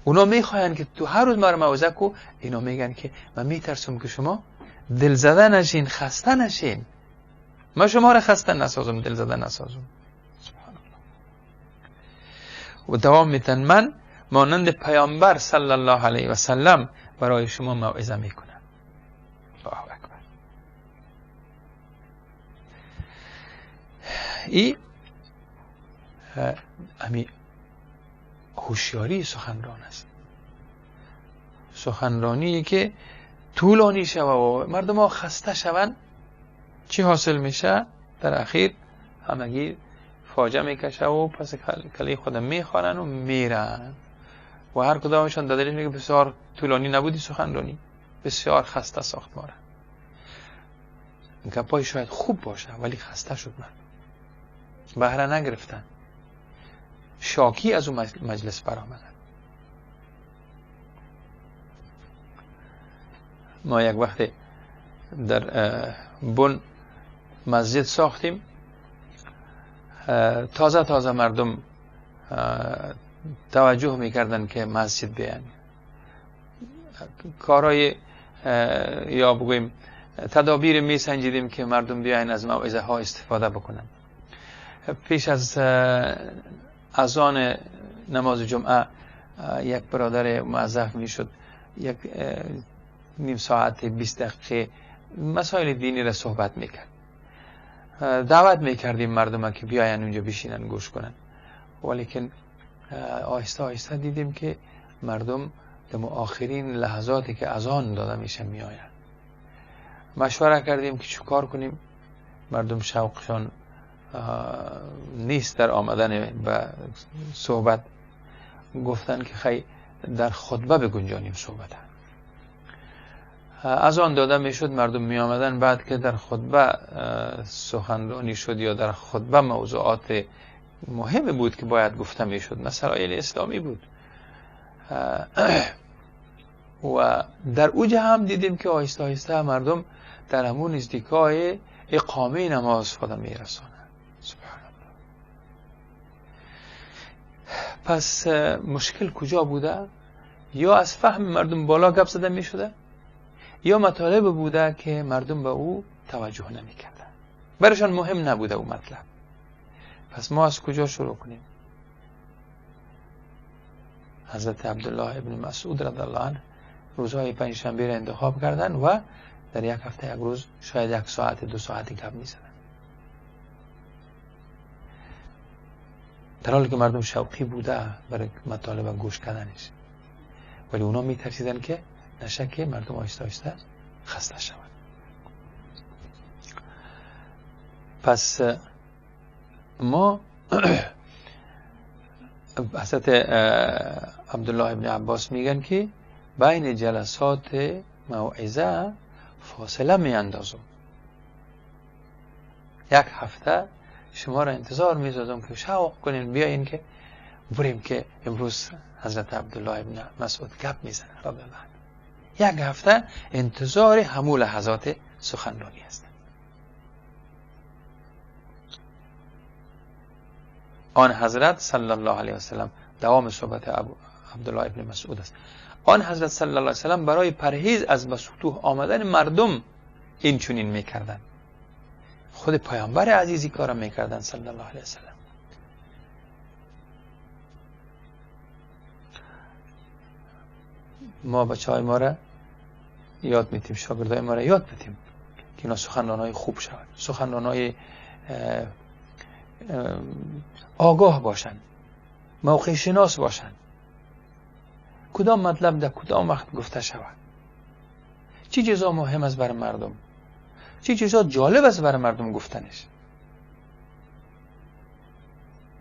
اونا میخواین که تو هر روز مرا موعظه کو، اینا میگن که من میترسم که شما دلزده نشین، خسته نشین، من شما را خسته نسازم، دلزده نسازم. سبحان الله. و دوام میتن من مانند پیامبر صلی الله علیه و سلم برای شما موعظه میکنم. الله اکبر. ای امی هوشیاری سخنران است، سخنرانی که طولانی شوه و مردم ها خسته شوند، چی حاصل میشه؟ در اخیر همگی فاجعه میکشه و پس کلی خود میخوانن و میرن و هر کدامشان در دلش میگه بسیار طولانی نبودی سخنرانی، بسیار خسته ساخت ما را. گپای شاید خوب باشه ولی خسته شد مردم، بهره نگرفتن، شاکی از اون مجلس برآمدن. ما یک وقت در بن مسجد ساختیم، تازه تازه مردم توجه میکردن که مسجد بیان، کارهای یا بگوییم تدابیر میسنجیدیم که مردم بیاین از موعظه ها استفاده بکنن. پیش از اذان نماز جمعه یک برادر موظف میشد یک نیم ساعت 20 دقیقه مسائل دینی را صحبت میکرد. دعوت میکردیم مردم که بیاین اونجا بشینن گوش کنن، ولیکن آهسته آهسته دیدیم که مردم در آخرین لحظاتی که اذان داده میشه میآیند. مشوره کردیم که چیکار کنیم، مردم شوقشان نیست در آمدن به صحبت. گفتن که خیلی در خطبه بگنجانیم صحبت. از آن داده میشد، مردم می آمدن. بعد که در خطبه سخنرانی شد یا در خطبه موضوعات مهم بود که باید گفته میشد، مسائل اسلامی بود، و در اوج هم دیدیم که آهسته آهسته مردم در همون نزدیکای اقامه نماز خود میرسانند. سبحان الله. پس مشکل کجا بوده؟ یا از فهم مردم بالا گپ زده می شده، یا مطالب بوده که مردم به او توجه نمی کردن، برشان مهم نبوده او مطلب. پس ما از کجا شروع کنیم؟ حضرت عبدالله ابن مسعود رضی الله عنه روزهای پنجشنبه را انتخاب کردن و در یک هفته یک روز شاید یک ساعت دو ساعت گپ می زدن، در حالی که مردم شوقی بوده برای مطالب گوش کردنش، ولی اونا می ترسیدن که نشه که مردم آهسته آهسته خسته شوند. پس ما حضرت عبدالله ابن عباس میگن که بین جلسات موعظه فاصله می اندازم، یک هفته شما را انتظار میزادم که شوق کنین بیاین که بریم که امروز حضرت عبدالله ابن مسعود گپ میزنه رضی الله عنه. یک هفته انتظار همو لحظات سخنرانی هست. آن حضرت صلی الله علیه وسلم، دوام صحبت عبدالله ابن مسعود است، آن حضرت صلی الله علیه وسلم برای پرهیز از به سطوح آمدن مردم این چنین میکردن. خود پیامبر عزیزی کارا میکردن صلی الله علیه وسلم. ما بچه های ما را یاد میتیم، شاگردای ما را یاد میتیم که اینا سخنرانای خوب شوند، سخنرانای آگاه باشن، موقع شناس باشن، کدام مطلب در کدام وقت گفته شود، چی چیزا مهم است برای مردم، چی چیزا جالب است برای مردم گفتنش.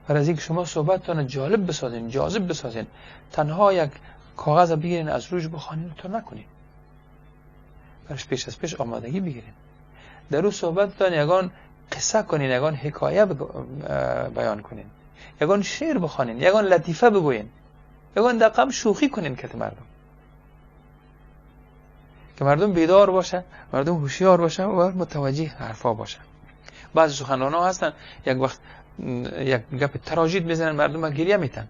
برای از اینکه شما صحبتتان جالب بسازین، جاذب بسازین، تنها یک کاغذ بگیرین از روش بخوانین تو نکنین، برش پیش از پیش آمادگی بگیرین، در او صحبتتان یگان قصه کنین، یگان حکایه بیان کنین، یگان شعر بخوانین، یگان لطیفه بگوین، یگان دقیقا شوخی کنین که مردم، که مردم بیدار باشن، مردم هوشیار باشن و متوجه حرفا باشن. بعضی سخنران ها هستن یک وقت یک گپ تراژید میزنن، مردم گریه میتن.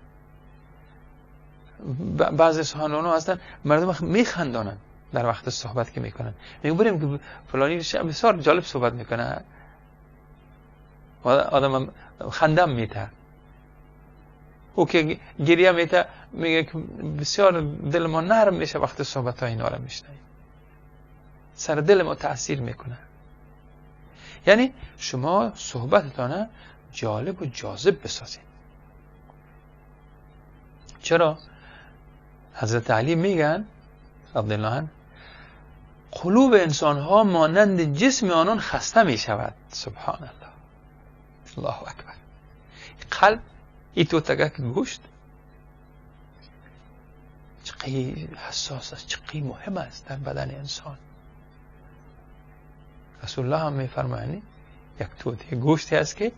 بعضی سخنران ها هستن مردم میخندانن در وقت صحبت که میکنن، میگن بریم که فلانی بسیار جالب صحبت میکنه، آدم خندم میته. او که گریه میته میگه که بسیار دل ما نرم میشه وقت صحبت های اینا رو میشنویم، سر دل ما تاثیر میکنه. یعنی شما صحبتتان جالب و جاذب بسازید. چرا؟ حضرت علی میگن رضی الله عنه قلوب انسان ها مانند جسم آنان خسته میشود. سبحان الله، الله اکبر. قلب ای تو تگک گوشت چقدر حساس است، چقدر مهم است در بدن انسان. رسول الله هم میفرمایند یک توته گوشتی است که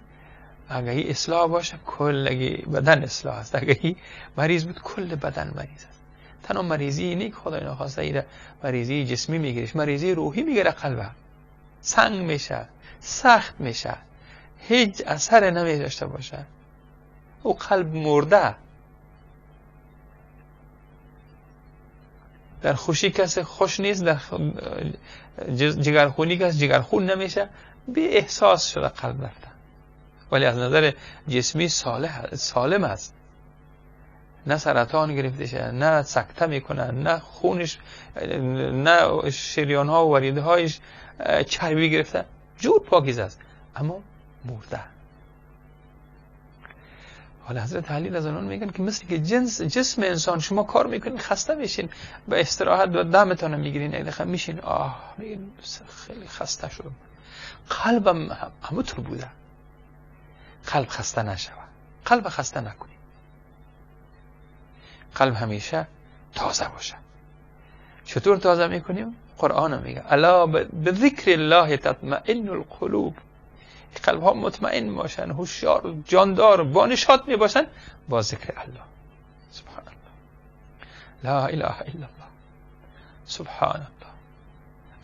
اگه ای اصلاح باشه کل بدن اصلاح است، اگه ای مریض بود کل بدن مریض است. تنها مریضی نیک خدای ناخواسته ایره مریضی جسمی میگیرش، مریضی روحی میگیره، قلبه سنگ میشه، سخت میشه، هیچ اثر نمی داشته باشه، او قلب مرده. در خوشی کسی خوش نیست، در جگرخونی کسی جگرخون نمیشه، بی احساس شده قلب رفته، ولی از نظر جسمی سالم است، نه سرطان گرفته شه، نه سکته میکنه، نه خونش، نه شریان ها و وریدهایش چربی گرفته، جور پاکیزه است، اما مرده. حالا حضرت علی رضی الله عنه میگن که مثل که جسم انسان شما کار میکنین خسته میشین، به استراحت و دمتان میگیرین، یک دقیقه میشین، آه میگین خیلی خسته شدم، قلبم همونطور بوده. قلب خسته نشوه، قلب خسته نکنیم، قلب همیشه تازه باشه. چطور تازه میکنیم؟ قرآن میگه الا به ذکر الله تطمئن القلوب. قلب ها مطمئن باشن، هوشیار، جاندار، با نشاط می باشن با ذکر الله. سبحان الله، لا اله الا الله، سبحان الله،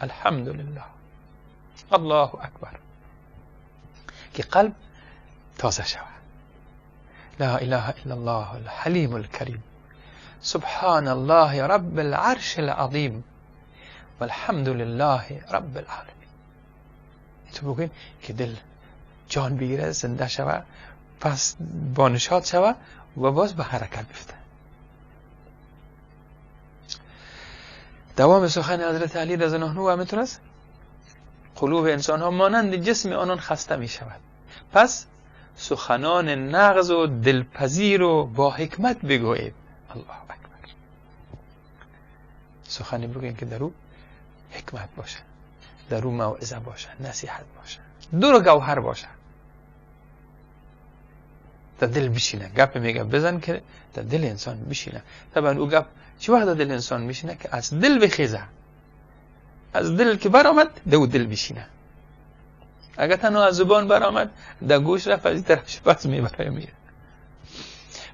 الحمد لله، الله اکبر، که قلب تازه شود. لا اله الا الله الحلیم الکریم، سبحان الله رب العرش العظیم والحمد لله رب العالمین. تو بگوین که دل جان بگیره، زنده شوه، پس با نشاط شوه و باز به حرکت بیفته. دوام سخن حضرت علی رضی الله عنه همینطور است. قلوب انسان ها مانند جسم آنان خسته می شود، پس سخنان نغز و دلپذیر و با حکمت بگویید. الله اکبر. سخنی بگویید که در او حکمت باشه، در او موعظه باشه، نصیحت باشه، دور گوهر باشه، در دل بشینه. گپ میگه بزن که در دل انسان بشینه. طبعا او گپ چه وقت در دل انسان میشینه؟ که از دل بخیزه، از دل که برآمد در او دل بشینه. اگر تنها از زبان برآمد در گوش رفت، از این طرفش پس میبره میره.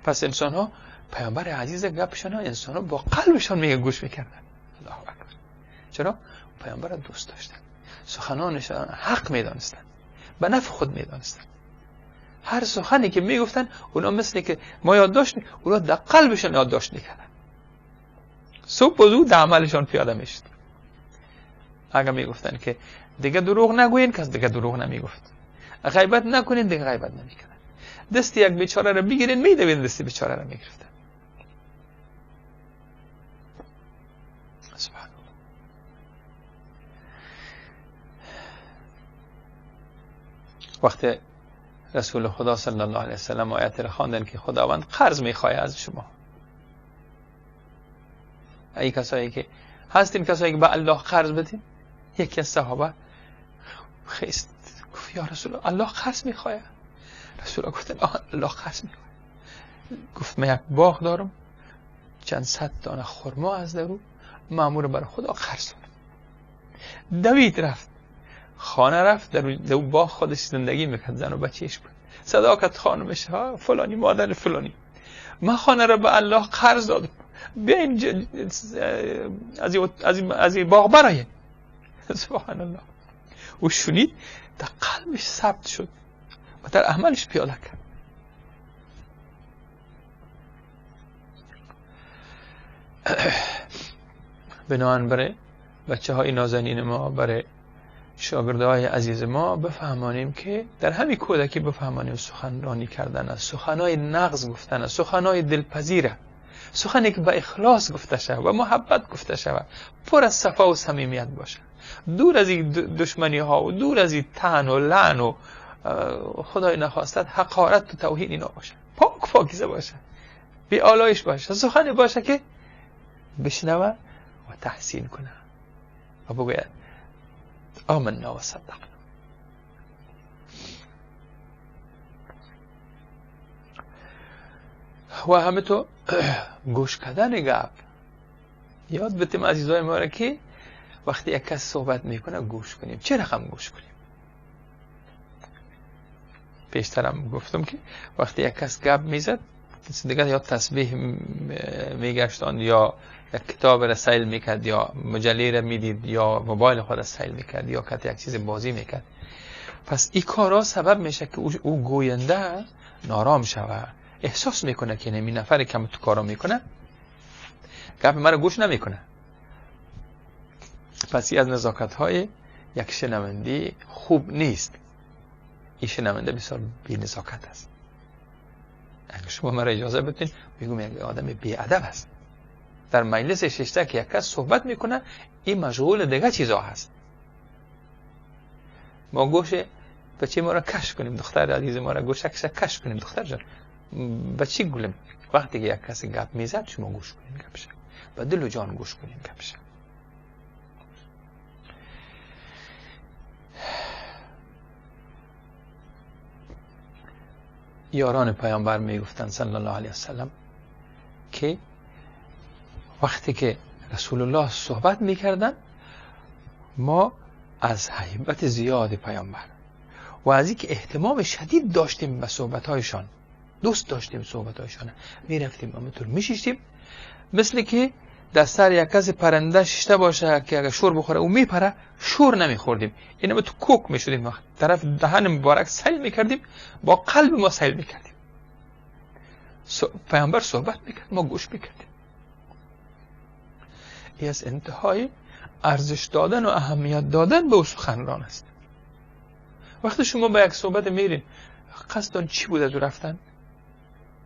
پس انسان ها پیامبر عزیز گپشان ها، انسان ها با قلبشان میگه گوش میکردن. الله اکبر. چرا؟ پیامبر دوست داشتن، سخنانشان حق میدانستن، به نفع خود میدانستن. هر سخنی که میگفتن اونا مثل که ما یادداشت، اونا در قلبشان یادداشت میکردن، صبح و زود در عملشان پیاده میشد. اگر میگفتن که دیگه دروغ نگوین، کس دیگه دروغ نمیگفت. غیبت نکنین، دیگه غیبت نمیکردن. دست یک بیچاره رو بگیرین، میدوین دست بیچاره رو میگرفتن. سبحان الله. وقتی رسول خدا صلی الله علیه وسلم آیت را خواندن که خداوند قرض میخواه از شما، ای کسایی که هستین، کسایی که به الله قرض بدین. یکی از صحابه خیست گفت یا رسول الله، الله قرض میخواه. رسول الله گفتن الله قرض میخواه. گفت من یک باغ دارم، چند صد دانه خرما از درو، مأمور بر خدا قرض دارم. دوید رفت خانه، رفت در باغ خودش زندگی میکرد، زن و بچهش بود. صداقت خانمش، ها فلانی مادر فلانی، من خانه را به الله قرض دادم، بیاین از این باغ براین. سبحان الله. او شنید، در قلبش ثبت شد و در عملش پیاده کرد. بنابراین برای بچه های نازنین ما، برای شاگردهای عزیز ما بفهمانیم که در همین کودکی بفهمانیم سخنرانی کردن است، سخنهای نغز گفتن است، سخنهای دلپذیره، سخنی که با اخلاص گفته شود و محبت گفته شود، پر از صفا و صمیمیت باشه، دور از این دشمنی ها و دور از این طعن و لعن و خدای نخواست حقارت و توهین اینا باشه، پاک پاکیزه باشه، بی آلایش باشه، سخنی باشه که بشنوه و تحسین کنه و بگوید آمنا و صدقنا. و همه تو گوش کردن گپ یاد بتیم عزیزای ما را که وقتی یک کس صحبت میکنه گوش کنیم. چه رقم گوش کنیم؟ پیشترم گفتم که وقتی یک کس گپ میزد دیگه یا تسبیح میگشتان یا یک کتاب را سیل میکرد یا مجله را میدید یا موبایل خود را سیل میکرد یا کت یک چیز بازی میکرد. پس این کارا سبب میشه که او گوینده نارام شوه، احساس میکنه که نمی نفر کم تو کارا میکنه، گپ مرا گوش نمیکنه. پس این از نزاکت های یک شنونده خوب نیست. این شنونده بسیار بی نزاکت است. اگر شما مرا اجازه بدین میگم یک آدم بی ادب است. در مجلس ششته که یک کس صحبت میکنه، این مشغول دیگه چیزا هست. ما گوش بچه ما را کش کنیم، دختر عزیز ما را گوشکش کش کنیم، دختر جان بچه گلم، وقتی که یک کس گپ میزد شما گوش کنین گپش، با دل و جان گوش کنین گپش. یاران پیامبر میگفتند صلی الله علیه وسلم که وقتی که رسول الله صحبت میکردن، ما از هیبت زیاد پیامبر و از اینکه اهتمام شدید داشتیم به صحبت‌هایشان، دوست داشتیم صحبت‌هایشان، میرفتیم همونطور میشیشتیم، مثل که در سر یک کس پرنده ششته باشه که اگر شور بخوره او میپره، شور نمیخوردیم، اینم تو کوک میشدیم، طرف دهن مبارک سیل میکردیم، با قلب ما سیل میکردیم. پیامبر صحبت میکرد، ما گوش میکردیم. این از انتهای ارزش دادن و اهمیت دادن به او سخنران است. وقتی شما به یک صحبت میرین، قصدتان چی بود از او رفتن؟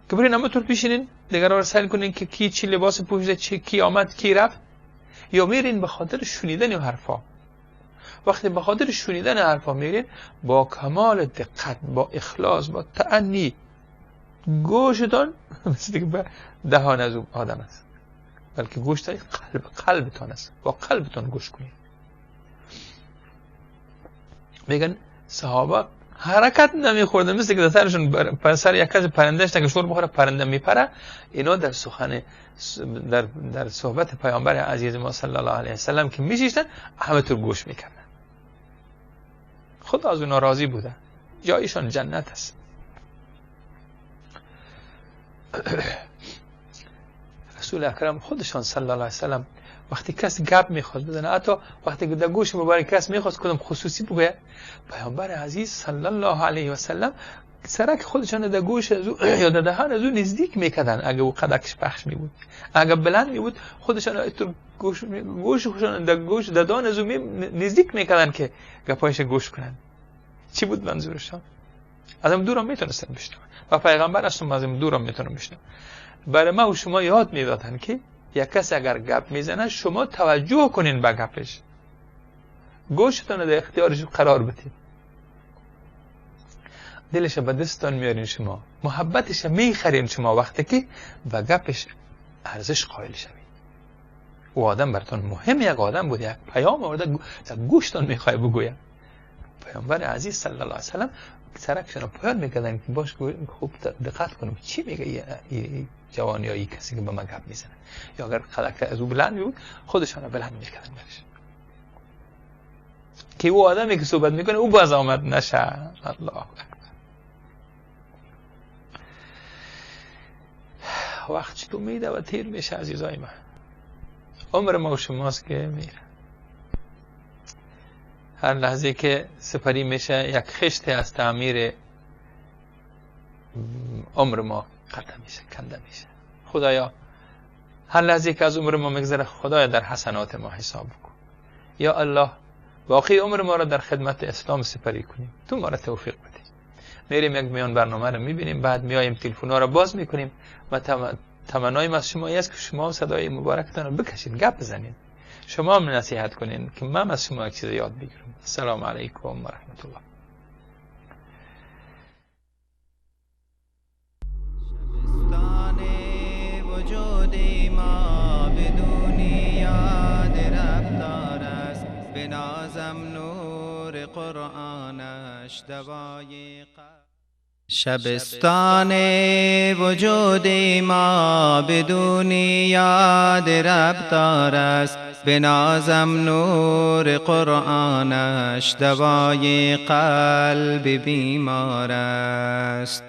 که برین همونطور پیشینین دیگران رو سیل کنین که کی چی لباس پوشیده، چی کی آمد کی رفت، یا میرین به خاطر شنیدن حرفا. وقتی به خاطر شنیدن حرفا میرین، با کمال دقت، با اخلاص، با تأنی، گوشتان مثل که به دهان از او آدم است، بلکه گوش قلبتان است، با قلبتان گوش کنید. میگن صحابه حرکت نمیخوردن، مثل که در سرشون سر یک کس پرنده که شور بخوره پرنده میپره. اینا در سخن در صحبت پیامبر عزیز ما صلی الله علیه وسلم که میشیشتن، همه طور گوش میکردن. خدا از اونا راضی بوده، جایشان جنت است. رسول اکرم خودشان صلی الله علیه وسلم وقتی کس گپ میخواست بزنه، حتی وقتی که در گوش مبارک کس میخواست کدام خصوصی بگوید، پیامبر عزیز صلی الله علیه و سلم سرک خودشان در گوش از او یا در دهان از او نزدیک میکردن. اگه او قدکش پخش میبود، اگه بلند میبود، خودشان گوش خودشان در گوش دهان از او نزدیک میکردن که گپایش گوش کنن. چی بود منظورشان؟ از هم دورم میتونستن بشنون و پیغمبر اصلا از هم دورم میتونن بشنون. برای ما و شما یاد میدادن که یک کس اگر گپ میزنه شما توجه کنین به گپش، گوشتان در اختیارش قرار بدین، دلش به دستتان میارین، شما محبتش میخرین شما وقتی که به گپش ارزش قائل شوید. او آدم براتون مهم، یک آدم بود، یک پیام آورده در گوشتان میخوای بگوید. پیامبر عزیز صلی الله علیه وسلم سرکشان رو پایان میکردن که باش خوب دقت کنم چی میگه ای جوان یا ای کسی که به من گپ میزنه، یا اگر قدک از او بلند میبود خودشان رو بلند میکردن برش که او آدمی که صحبت میکنه او باز آمد نشه. الله اکبر. وقت چطور میده و تیر میشه عزیزای من. عمر ما و شماست که میره. هر لحظه که سپری میشه یک خشت از تعمیر عمر ما قطع میشه، کنده میشه. خدایا هر لحظه که از عمر ما میگذره خدایا در حسنات ما حساب بکن. یا الله باقی عمر ما را در خدمت اسلام سپری کنیم، تو ما را توفیق بده. میریم یک میان برنامه رو میبینیم، بعد میایم تلفن ها رو باز میکنیم و تمنایم از شما است که شما صدای مبارکتان رو بکشید، گپ بزنید، شما هم نصیحت کنین که من از شما یک چیز یاد بگیرم. السلام علیکم و رحمت الله. شبستان وجود ما بدون یاد رفتار است، بنازم نور قرآنش دوای قلب. شبستان وجود ما بدون یاد رفتار است، بنازم نور قرآنش دوای قلب بیمار است.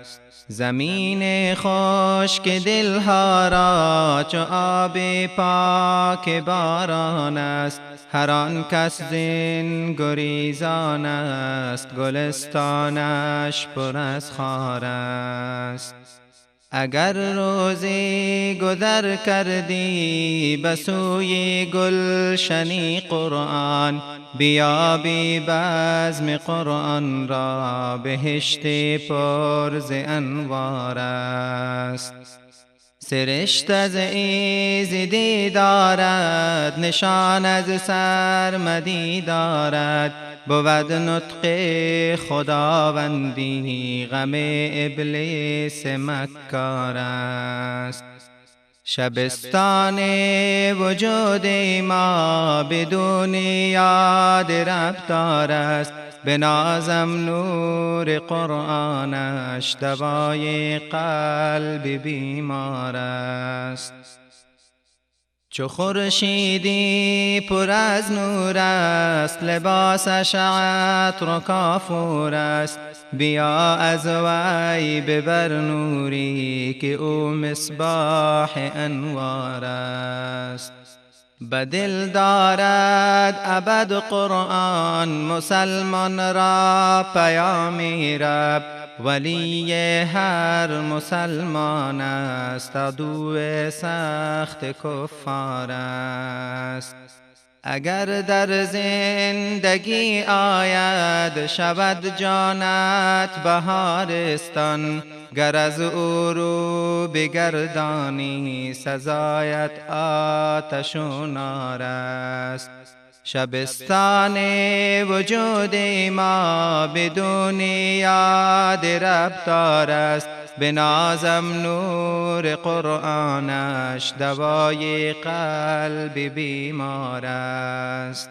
زمین خشک دلها را چو آب پاک باران است. هر آن کس زین گریزان است، گلستانش پر از خار است. اگر روزی گذر کردی به سوی گلشنی قرآن، بیابی بزم قرآن را بهشت پر ز انوار است. سرشت از ایزدی دارد، نشان از سرمدی دارد. بود نطق خداوندی، غم ابلیس مکار است. شبستان وجود ما بدون یاد رفتار است. بنازم نور قرآنش، دوای قلب بیمار است. چو خورشیدی پر از نور است، لباسش عطر و کافور است. بیا از وی ببر نوری، که او مصباح انوار است. بدل دارد ابد قرآن، مسلمان را پیامی رب. ولی هر مسلمان است، عدو سخت کفار است. اگر در زندگی آید، شود جانت بهارستان. گر از او رو بگردانی، سزایت آتش و نار است. شبستان وجود ما بدون یاد رفتار است. بنازم نور قرآنش، دوای قلب بیمار است.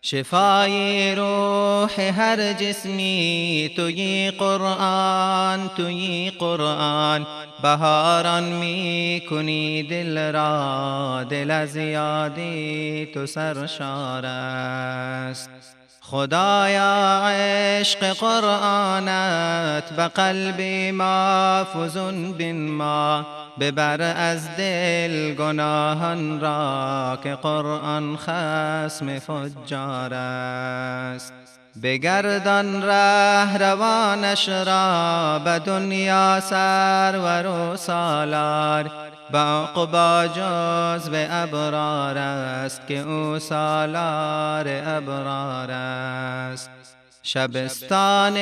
شفای روح هر جسمی توی قرآن، توی قرآن. بهاران می کنی دل را، دل از یادی تو سرشار است. خدایا عشق قرآنت به قلب ما فزون بین ما. ببر از دل گناهان را، که قرآن خصم فجار است. بگردان ره روانش را، به دنیا سرور و سالار. به عقبی جز به ابرار است، که او سالار ابرار است. شبستان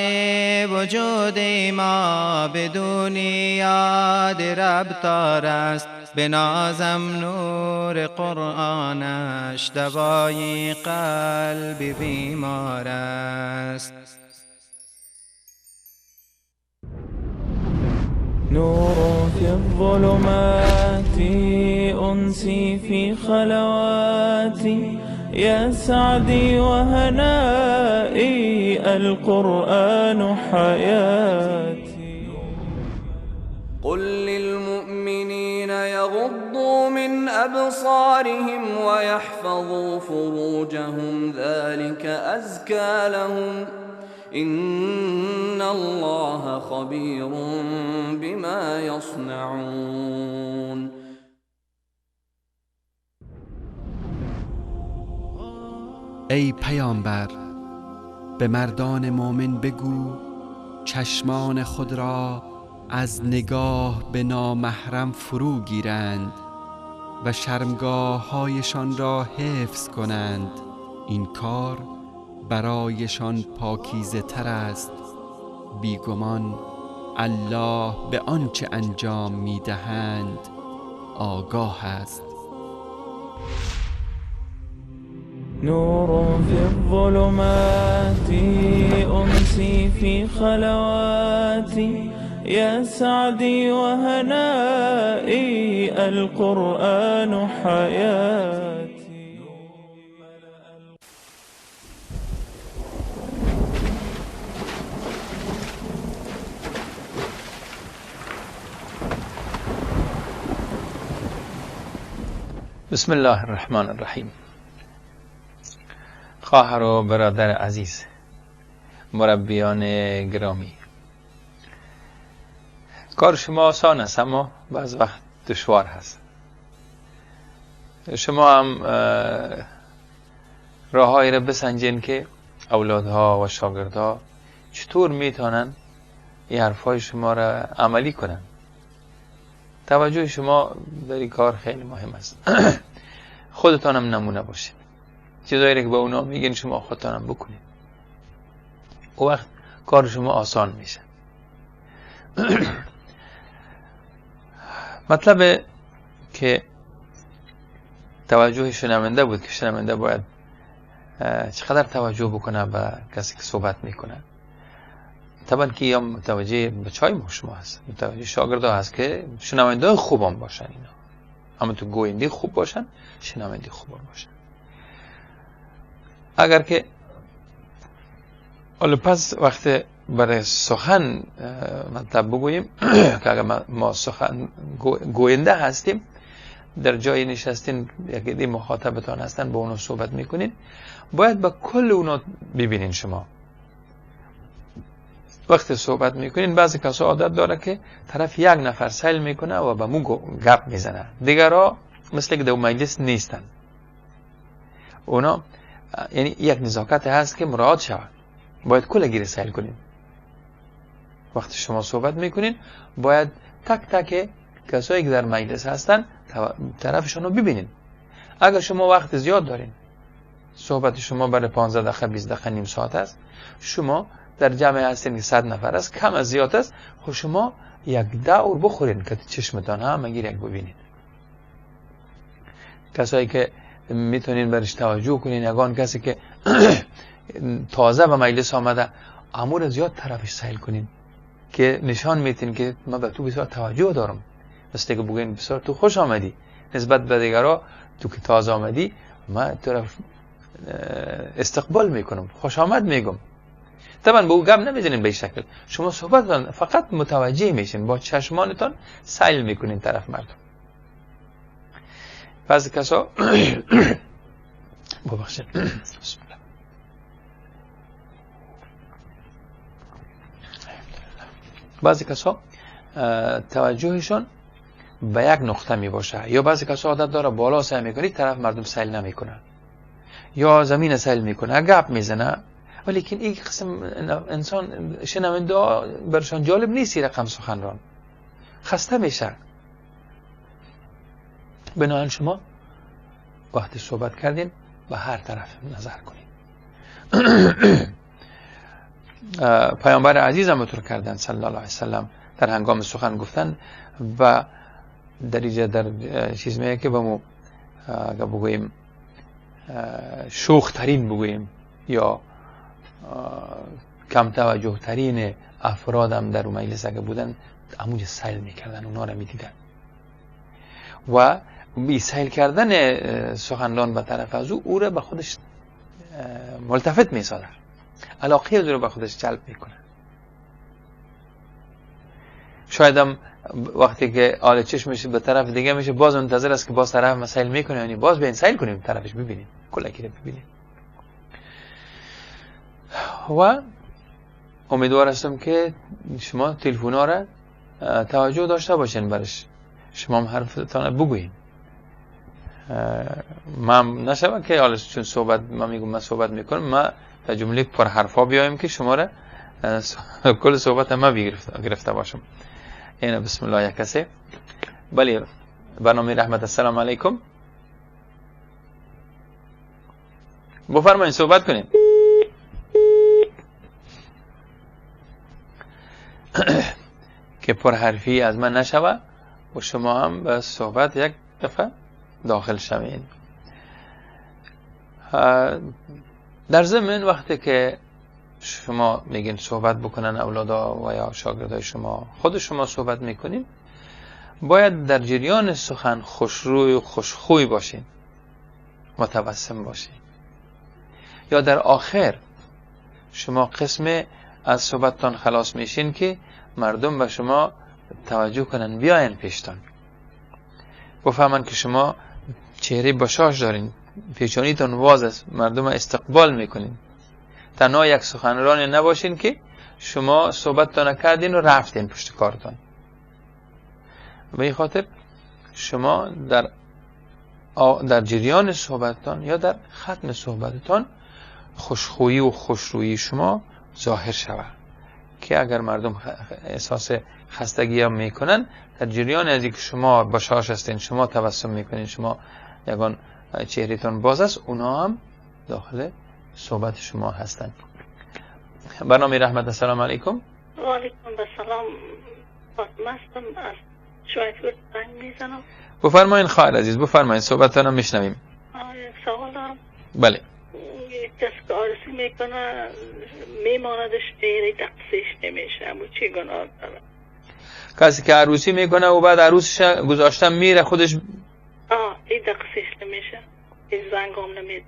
وجود ما بدون یاد ربطار است. بنازم نور قرآنش، دوای قلب بیمار است. نور في الظلمات، أنسي في خلواتي. يا سعدي وهنائي، القرآن حياتي. قل للمؤمنين يغضوا من أبصارهم ويحفظوا فروجهم، ذلك أزكى لهم، إن الله خبير بما يصنعون. ای پیامبر، به مردان مؤمن بگو چشمان خود را از نگاه به نامحرم فرو گیرند و شرمگاه هایشان را حفظ کنند. این کار برایشان پاکیزه تر است. بیگمان الله به آنچه انجام می دهند آگاه است. نور في الظلمات، أمسي في خلواتي. يا سعدي وهنائي، القرآن حياتي. بسم الله الرحمن الرحیم. خواهر و برادر عزیز، مربیان گرامی، کار شما آسان است اما بعض وقت دشوار هست. شما هم راههایی را بسنجین که اولادها و شاگردها چطور میتونن این حرفای شما را عملی کنن. توجه شما در این کار خیلی مهم است. خودتانم نمونه باشید، چیزایی را که به اونا میگین شما خودتانم بکنید، او وقت کار شما آسان میشه. مطلب که توجه شنونده بود که شنونده باید چقدر توجه بکنه به کسی که صحبت میکنه. طبعا که یا متوجه بچهای شما هست، متوجه شاگردا هست که شنونده خوبم باشن، اینا اما تو گوینده خوب باشن، شنونده خوب باشن. اگر که حالا پس وقت برای سخن مطلب بگوییم که اگر ما سخن گوینده هستیم، در جای نشستین یک عده مخاطبتان هستن، با اونا صحبت میکنین، باید با کل اونا ببینین. شما وقتی صحبت میکنین بعضی کسا عادت داره که طرف یک نفر سیل میکنه و به مو گپ میزنه، دیگرها مثل که در مجلس نیستن. اونا یعنی یک نزاکت هست که مراعات شود، باید کل گیره سیل کنین. وقتی شما صحبت میکنین باید تک تک کسایی که در مجلس هستن طرفشون رو ببینین. اگر شما وقت زیاد دارین، صحبت شما برای 15 دقیقه 20 دقیقه نیم ساعت است، شما در جمع هستین که 100 نفر است، کم از زیاد است، خب شما یک دور بخورین که چشمتان هم اگر یک ببینید. کسایی که میتونین برش توجه کنین، یگان کسی که تازه به مجلس آمده، امور زیاد طرفش سیل کنین که نشان میتین که من به تو بسیار توجه دارم. مثل که بگوین بسیار تو خوش آمدی، نسبت به دیگرا تو که تازه آمدی من تو را استقبال میکنم، خوش آمد میگم. طبعا به او گپ نمیزنین به این شکل، شما صحبت فقط متوجه میشین، با چشمانتان سیل میکنین طرف مردم. بعضی کسا ببخشید بعضی کسا توجهشون به یک نقطه می باشه، یا بعضی کسا عادت داره بالا سعی میکنی طرف مردم سیل نمیکنه، یا زمین سیل میکنه، گپ میزنه. ولیکن این قسم انسان شنونده برشان جالب نیست، رقم سخنران خسته میشه. بنابراین شما وقتی صحبت کردین به هر طرف نظر کنین. پیامبر عزیزم طور کردن صلی الله علیه وسلم در هنگام سخن گفتن و در اینجا در چیز میگه که به مو اگر بگوییم شوخ ترین بگوییم یا کم توجه ترین افرادم در مجلس اگه بودن، همونجا سیل میکردن، اونا را میدیدن و بی سیل کردن سخنران به طرف از او، او را به خودش ملتفت میسازه، علاقه او رو به خودش جلب میکنه. شاید هم وقتی که آل چشم میشه به طرف دیگه میشه، باز منتظر است که باز طرف مسائل میکنه، یعنی باز به این سیل کنیم طرفش ببینیم، کلکی رو ببینیم. و امیدوار هستم که شما تلفن ها را توجه داشته باشین برش، شما هم حرفتان بگوین. من نشود که حالا چون صحبت من میگم من صحبت میکنم، من در جمله پر حرفا بیایم که شما را کل صحبت ما گرفته باشم. اینا بسم الله یک کسی. بله برنامه رحمت، السلام علیکم، بفرمایید صحبت کنیم. که پر حرفی از من نشوه و شما هم به صحبت یک دفعه داخل شوین. در ضمن وقتی که شما میگین صحبت بکنن اولادا و یا شاگردای شما، خود شما صحبت میکنین، باید در جریان سخن خوشروی و خوشخوی باشین، متبسم باشین. یا در آخر شما قسم از صحبتتان خلاص میشین که مردم به شما توجه کنن، بیاین پیشتان، بفهمن که شما چهره بشاش دارین، پیشانیتان واز است، مردم استقبال میکنین. تنها یک سخنران نباشین که شما صحبتتان کردین و رفتین پشت کارتان. به این خاطر شما در جریان صحبتتان یا در ختم صحبتتان خوشخویی و خوشرویی شما ظاهر شود که اگر مردم احساس خستگی هم میکنن، در جریان از اینکه شما بشاش هستین، شما تبسم میکنین، شما یگان چهرهتان باز است، اونا هم داخل صحبت شما هستند. برنامه رحمت، السلام علیکم. و علیکم السلام. فاطمه هستم، از شوایفورت زنگ میزنم. بفرمایین خواهر عزیز، بفرمایین، صحبتتان رو میشنویم. یک سوال دارم. بله. یک کس که عروسی میکنه میماندش دیری تقصیش نمیشه، اما چی گناه داره؟ کسی که عروسی میکنه و بعد عروسش گذاشته میره خودش، این تقصیش نمیشه، این زنگ هم نمیده.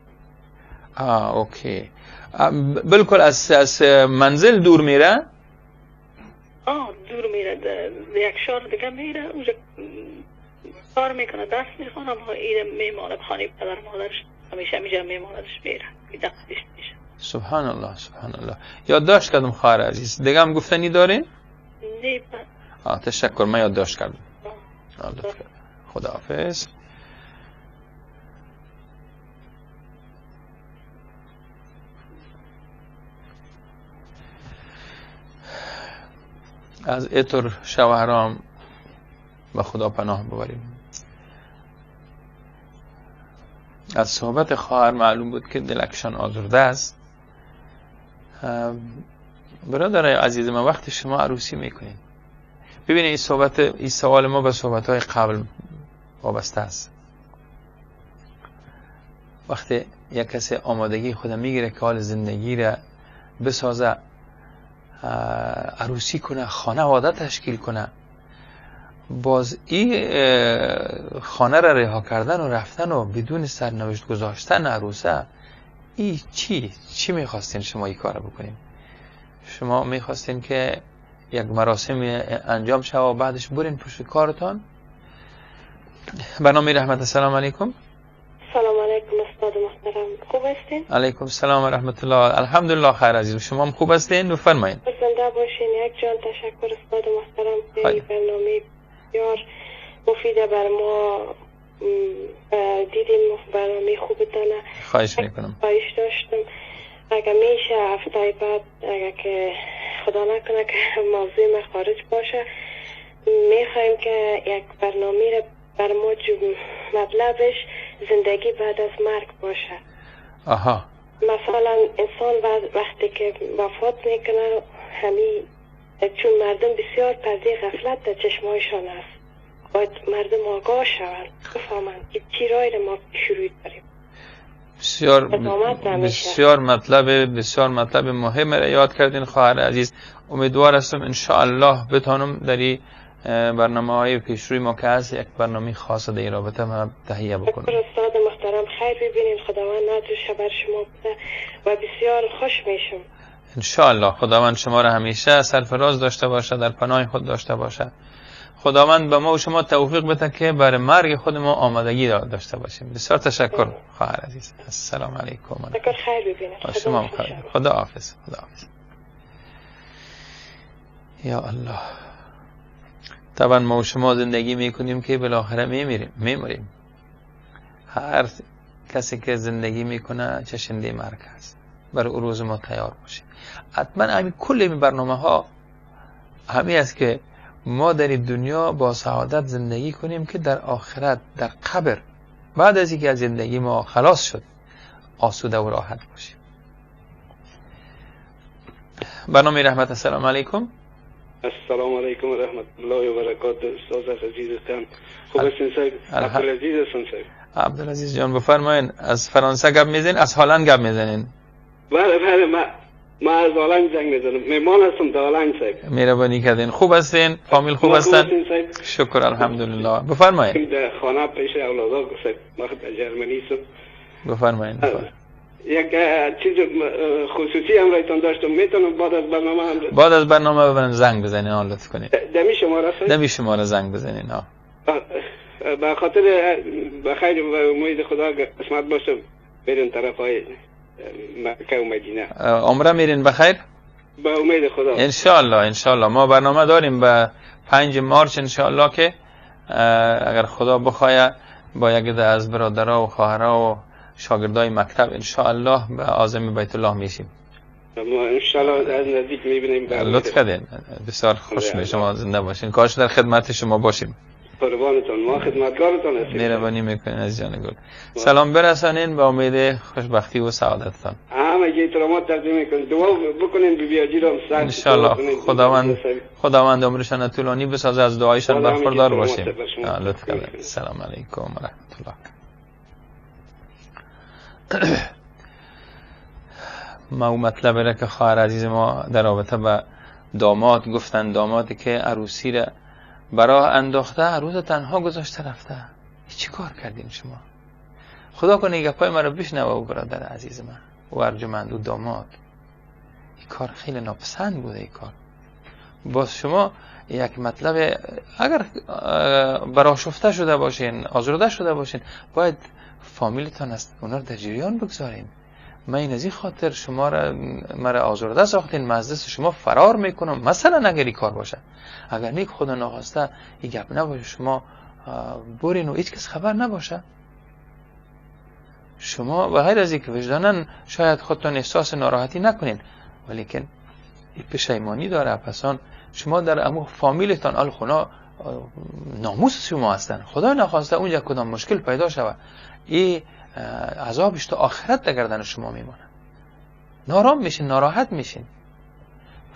اوکی. بالکل از منزل دور میره؟ دور میره، یک شهر دیگه میره، اونجا کار میکنه، درس میخونه، اما این میمانه خانه پدر مادرش، همیشه میجا میماندش میره، این تقصیش نمیشه. سبحان الله، سبحان الله. یادداشت کردم خواهر عزیز. دیگه هم گفتنی دارین؟ نه. تشکر، من یادداشت کردم. خداحافظ. از اتر شوهرام به خدا پناه ببریم. از صحبت خواهر معلوم بود که دلکشان آزرده است. برادر عزیز من، وقتی شما عروسی میکنید، ببینید این صحبت، این سوال ما به صحبت های قبل وابسته است. وقتی یک کسی آمادگی خود میگیره که حال زندگی را بسازه، عروسی کنه، خانواده تشکیل کنه، باز این خانه را رها کردن و رفتن و بدون سرنوشت گذاشتن عروسه، این چی میخواستین شما این کار بکنین؟ شما میخواستین که یک مراسم انجام شود و بعدش برین پشت کارتان؟ برنامه رحمت، السلام علیکم. سلام علیکم استاد محترم، خوب هستین؟ علیکم السلام و رحمت الله. الحمدلله خیر عزیز، شما هم خوب هستین؟ بفرمایید. زنده باشین. یک جان تشکر استاد محترم که این برنامه بسیار مفید بر ما دیدیم، برنامه خوبتانه. خواهش میکنم. خواهش داشتم اگر میشه هفته بعد، اگر که خدا نکنه که موضوع ما خارج باشه، میخوایم که یک برنامه را بر ما مطلبش زندگی بعد از مرگ باشه. آها. مثلا انسان وقتی که وفات میکنه، همین چون مردم بسیار پرده غفلت در چشمایشان است، باید مردم آگاه شوند، بفهمند که چی رای را ما شروع داریم. بسیار مطلب مهم را یاد کردین خواهر عزیز. امیدوار هستم انشاءالله بتانم در این برنامه های پیشروی ما که هست یک برنامه خاص در این رابطه ما تهیه بکنم. استاد محترم خیر ببینین، خداوند نجر بر شما بده و بسیار خوش میشم انشاءالله. خداوند شما را همیشه سرفراز داشته باشه، در پناه خود داشته باشه. خداوند به ما و شما توفیق بده که برای مرگ خود ما آمادگی داشته باشیم. بسیار تشکر خواهر عزیز. السلام علیکم. خیر ببینید. شما خیر. خدا حافظ. خدا حافظ. یا الله. طبعا ما و شما زندگی میکنیم که بالاخره میمیریم. هر کسی که زندگی میکنه چشنده مرگ است. برای روز ما تیار باشیم. حتما همین کل این برنامه ها همین است که ما در این دنیا با سعادت زندگی کنیم که در آخرت، در قبر، بعد از اینکه از زندگی ما خلاص شد، آسوده و راحت باشیم. برنامه رحمت، السلام علیکم. السلام علیکم و رحمت الله و برکاته. استاد عزیزتان خوب هستین صاحب؟ عبدالعزیز هستم صاحب. عبدالعزیز جان بفرمایین. از فرانسه گپ میزنین؟ از هلند گپ میزنین؟ بله بله، ما از هلند زنگ میزنم. مهمان هستم در هلند صاحب. مهربانی کردین. خوب هستین؟ فامیل خوب هستن؟ شکر الحمدلله. بفرمایین. در خانه پیش اولادا صاحب، ما در جرمنی هستم. بفرمایین. یک چیز خصوصی هم رایتان داشتم، میتونم بعد از برنامه هم بعد از برنامه ببرن زنگ بزنین؟ آن لطف کنید. دمی شماره صاحب؟ دمی شماره زنگ بزنین. ها به خاطر بخیر و امید خدا قسمت باشه برین طرف های مکه و مدینه. عمره میرین بخیر؟ به امید خدا انشاءالله. انشاءالله ما برنامه داریم به 5 مارچ انشاءالله که اگر خدا بخواه با یک عده از برادرها و خواهرها و شاگردای مکتب انشاءالله به عازم بیت الله میشیم. ما انشاءالله از نزدیک میبینیم. لطف کردین، بسیار خوش می شما زنده باشین. کاش در خدمت شما باشیم. قربانتون، ما خدمتگارتون هستیم. مهربانی میکنین از جان گل. سلام برسانین، به امید خوشبختی و سعادتتان. همه احترامات تقدیم میکنیم. دعا بکنین بی بیاجی را انشاءالله خداوند عمرشان طولانی بسازه، از دعایشان برخوردار باشیم. لطف کردین. سلام علیکم و رحمت الله. ما اون مطلب را که خواهر عزیز ما در رابطه با داماد گفتن، دامادی که عروسی را براه انداخته، عروس تنها گذاشته رفته، چی کار کردین شما؟ خدا کنه گپای مرا بشنوه و برادر عزیز من و ارجمند و داماد، این کار خیلی ناپسند بوده. این کار باز شما یک مطلب اگر براشفته شده باشین، آزرده شده باشین، باید فامیلتان است اونا رو در جریان بگذارین. من این از این خاطر شما را مرا آزرده ساختین، من از دست شما فرار میکنم مثلا، اگر این کار باشه. اگر نیک خدا ناخواسته این گپ نباشه، شما برین و هیچ کس خبر نباشه، شما و غیر از اینکه وجداناً شاید خودتان احساس ناراحتی نکنین، ولیکن این پشیمانی داره. پسان شما در امو فامیلتان آل خنا ناموس شما هستن، خدا نخواسته اونجا کدام مشکل پیدا شود، این عذابش تا آخرت در گردن شما میمانه. نارام میشین، ناراحت میشین.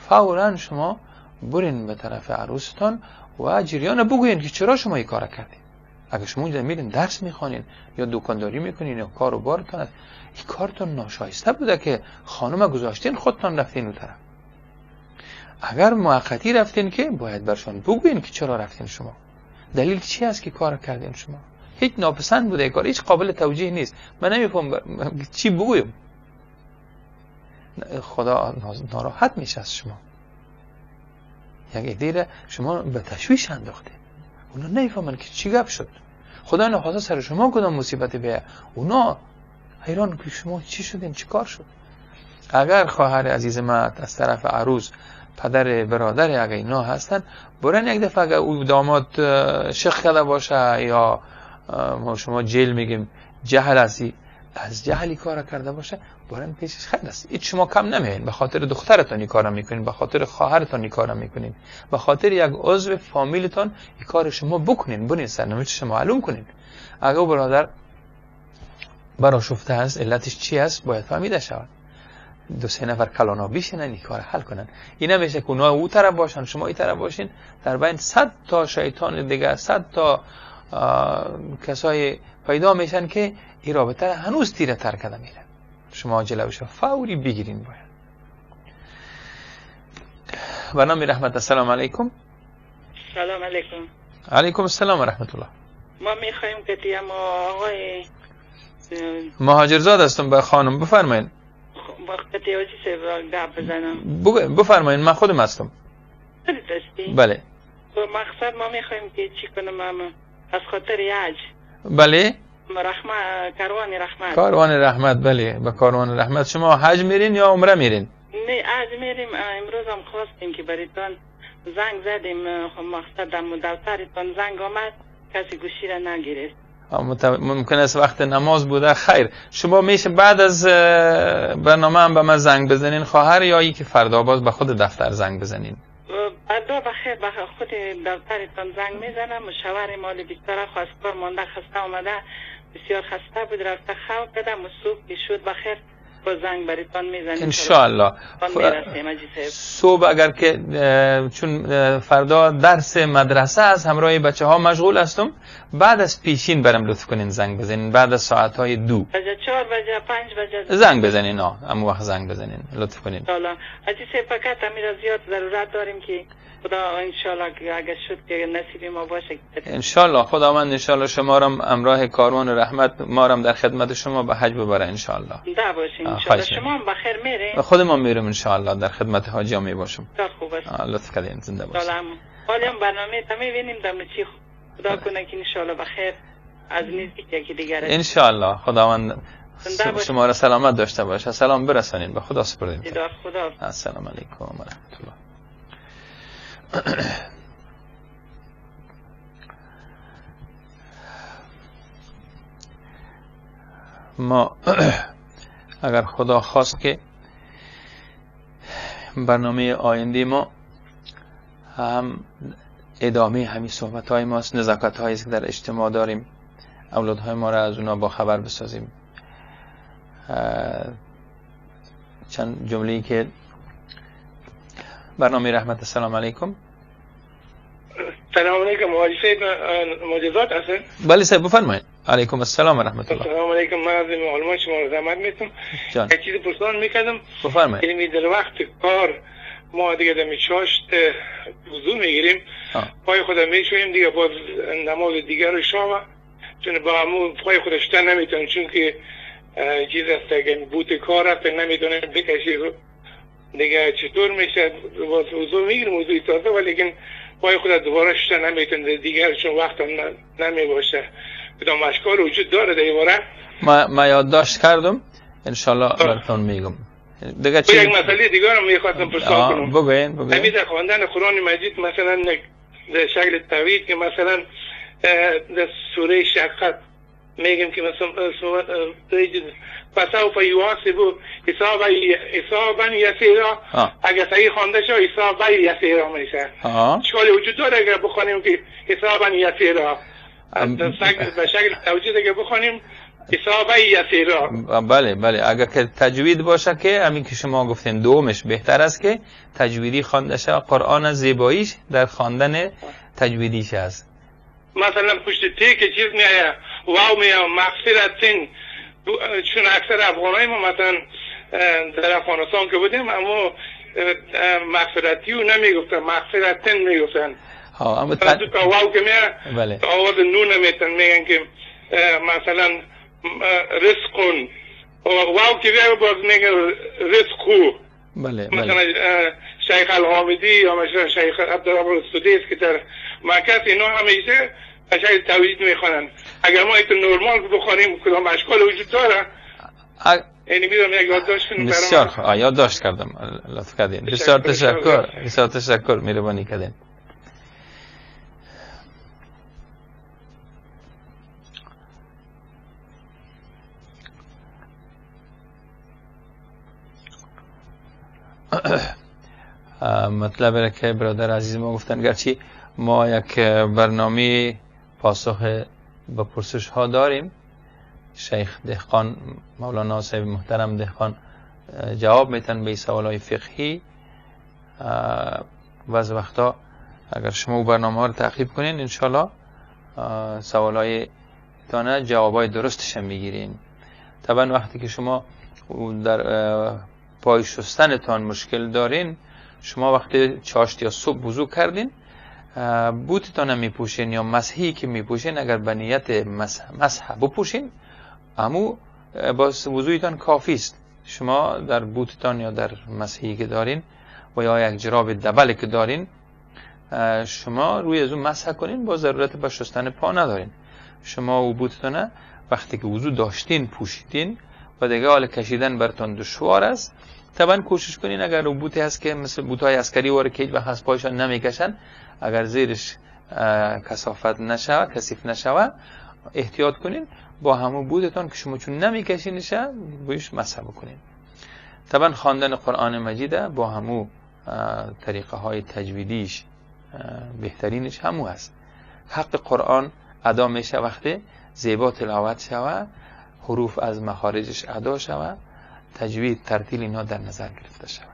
فوراً شما برین به طرف عروستان و جریان بگوین که چرا شما این کار کردین. اگه شما اونجا میرین درس میخوانین یا دکانداری میکنین یا کار و بارتان است، این کارتون ناشایسته بوده که خانم گذاشتین خودتان رفتین اون طرف. اگر موقتی رفتین که باید برشان بگوین که چرا رفتین شما، دلیل چی است که کار کردین شما. هیچ ناپسند بوده کار، هیچ قابل توجیه نیست. من نمیفهم چی بگویم. خدا ناراحت میشه از شما. یک عده شما به تشویش انداخته، اونا نمیفهمن که چی گپ شد. خدا نخواسته سر شما کدام مصیبت بیه، اونا حیران که شما چی شدین، چی کار شد. اگر خواهر عزیز ما از طرف عروس، پدر، برادر، اگر اینا هستن، برن یک دفعه اگر او داماد شخ کرده باشه یا ما شما جیل میگیم جهل هستی، از جهلی کار کرده باشه، برن پیشش خیر است. هیچ شما کم نمیین. به خاطر دخترتان این کارا میکنین، به خاطر خواهرتان این کارا میکنین، به خاطر یک عضو فامیلتان این کار شما بکنین، برین سرنوشتش معلوم کنین. اگر او برادر براشفته است، علتش چی است باید فهمیده شود. دو سه نفر کلانا بشینن این کار حل کنن. این نمیشه که اونا او طرف باشن شما این طرف باشین، در بین 100 تا شیطان دیگه، 100 تا کسای پیدا میشن که این رابطه را هنوز تیره تر کرده میرن. شما جلوش فوری بگیرین باید. برنامه رحمت. السلام علیکم. سلام علیکم. علیکم السلام و رحمت الله. ما میخوایم که تیم آقای مهاجرزاد هستم. به خانم بفرمایین. گپ بزنم. بفرمایین، من خودم هستم. بله. مقصد ما میخوایم که چی کنم از خاطر حج. بله. رحمت، کاروان رحمت. کاروان رحمت، بله. به کاروان رحمت شما حج میرین یا عمره میرین؟ نه حج میریم. امروز هم خواستیم که برایتان زنگ زدیم، مقصد در دفترتان زنگ آمد، کسی گوشی را نگرفت. ممکن است وقت نماز بوده. خیر، شما میشه بعد از برنامه هم به من زنگ بزنین خواهر، یا ای که فردا باز به خود دفتر زنگ بزنین؟ فردا بخیر به خود دفترتان زنگ میزنم. مشاور مال بیچاره خواستگار مانده، خسته آمده، بسیار خسته بود، رفته خواب کردم و صبح شد بخیر با زنگ برایتان میزنیم انشاءالله. صبح اگر که چون فردا درس مدرسه است، همراه بچه ها مشغول هستم، بعد از پیشین برم لطف کنین زنگ بزنین، بعد از ساعت های 2 بجه، 4 بجه، 5 بجه زنگ بزنین. اما وقت زنگ بزنین لطف کنین. انشاءالله عزیز فقط امیر زیاد ضرورت داریم که خدا انشالله اگر شد که نصیب ما باشه انشالله. خداوند انشالله شما را همراه کاروان رحمت ما را در خدمت شما به حج ببره انشالله. ده باشین انشالله. شما هم بخیر میرین؟ خود ما میریم انشالله، در خدمت حاجی می باشم. خوب است. لطف کردین، زنده باشین. حالا هم برنامه تا میبینیم دم چی خدا کنه که انشالله بخیر از نزدیک یکی دیگر انشالله. خداوند شما را سلامت داشته باشه. سلام برسانین، به خدا سپردیم. خدا. السلام علیکم و رحمت الله. ما اگر خدا خواست که برنامه آینده ما هم ادامه همین صحبت های ماست، نزاکت هایی که در اجتماع داریم، اولادهای ما را از اونا با خبر بسازیم. چند جمله‌ای که برنامه رحمت. السلام علیکم. سلام علیکم. حاجی معجزات هستن؟ بله صاحب بفرمایید. علیکم السلام و رحمت الله. السلام علیکم. من از معلومات شما رو زحمت میتم. یک چیز پرسان میکردم. بفرمایید. یعنی در وقت کار ما دیگه دمی چاشت وضو میگیریم، پای خود میشویم دیگه، باز نماز دیگر رو شام، چون با همون پای خود شدن نمیتونیم، چون که چیز است که بوت کار است نمیتونیم بکشیم دیگه. چطور میشه؟ باز وضو میگیریم، وضوی تازه، ولی پای خود دوباره شدن نمیتونه دیگر، چون وقت هم نمیباشه. کدام اشکال وجود داره دیواره؟ ما یادداشت کردم، انشالله براتون میگم. دیگه چی؟ یک مسئله دیگر هم میخواستم پرسان کنم. بگوین بگوین. همین در خواندن قرآن مجید مثلا در شکل توحید که مثلا در سوره شقت میگیم که مثلا فسوف یحاسب حسابا یسیرا، اگر صحیح خوانده شد حسابا یسیرا میشه. اشکالی وجود داره اگر بخوانیم که حسابا یسیرا به شکل توجید اگر بخوانیم حسابا یسیرا؟ بله بله، اگر که تجوید باشه که همین که شما گفتین دومش بهتر است که تجویدی خوانده شود. قرآن زیباییش در خواندن تجویدیش است. مثلا پشت تی که چیز میآید، واو میآید، مغفرتین، چون اکثر افغانای ما مثلا در افغانستان که بودیم اما مغفرتی رو نمیگفتن، مغفرتین میگفتن. ها اما واو که میآید بله آواز نون نمیتن، میگن که مثلا رزقون، واو که میآید باز میگن رزقو. بله مثلا شیخ الحامدی یا مثلا شیخ عبدالرحمن السدیس که در مرکز اینا همیشه قشنگ توحید میخوانن. اگر ما ایتو نرمال بخوانیم کدام اشکال وجود داره؟ یعنی میدونم یک یادداشت کنیم. بسیار خوب، یادداشت کردم، لطف کردین. بسیار تشکر، بسیار تشکر، مهربانی کردین. مطلب را که برادر عزیز ما گفتن، گرچه ما یک برنامه پاسخ به پرسش ها داریم، شیخ دهقان مولانا صاحب محترم دهقان جواب میتن به سوال های فقهی. بعض وقتا اگر شما برنامه ها رو تعقیب کنین انشالله سوال های تانه جواب های درستش هم میگیرین. طبعا وقتی که شما در پای شستنتان مشکل دارین، شما وقتی چاشت یا صبح وضو کردین بوتتان میپوشین یا مسحی که میپوشین، اگر به نیت مسح بپوشین امو باز وضویتان کافی است. شما در بوتتان یا در مسحی که دارین و یا یک جراب دبل که دارین، شما روی از اون مسح کنین، با ضرورت به شستن پا ندارین. شما و بوتتان وقتی که وضو داشتین پوشیدین و دیگه حال کشیدن براتون دشوار است، طبعا کوشش کنین اگر بوتی هست که مثل بوت‌های عسکری واره که هیچ وقت از پایشان نمیکشن، اگر زیرش کثافت نشود، کثیف نشود، احتیاط کنین با همون بوتتون که شما چون نمیکشینش بهش مسح بکنین. طبعا خواندن قرآن مجید با همون طریقه های تجویدیش بهترینش همون هست. حق قرآن ادا میشه وقتی زیبا تلاوت شود، حروف از مخارجش ادا شود، تجوید ترتیل اینا در نظر گرفته شود.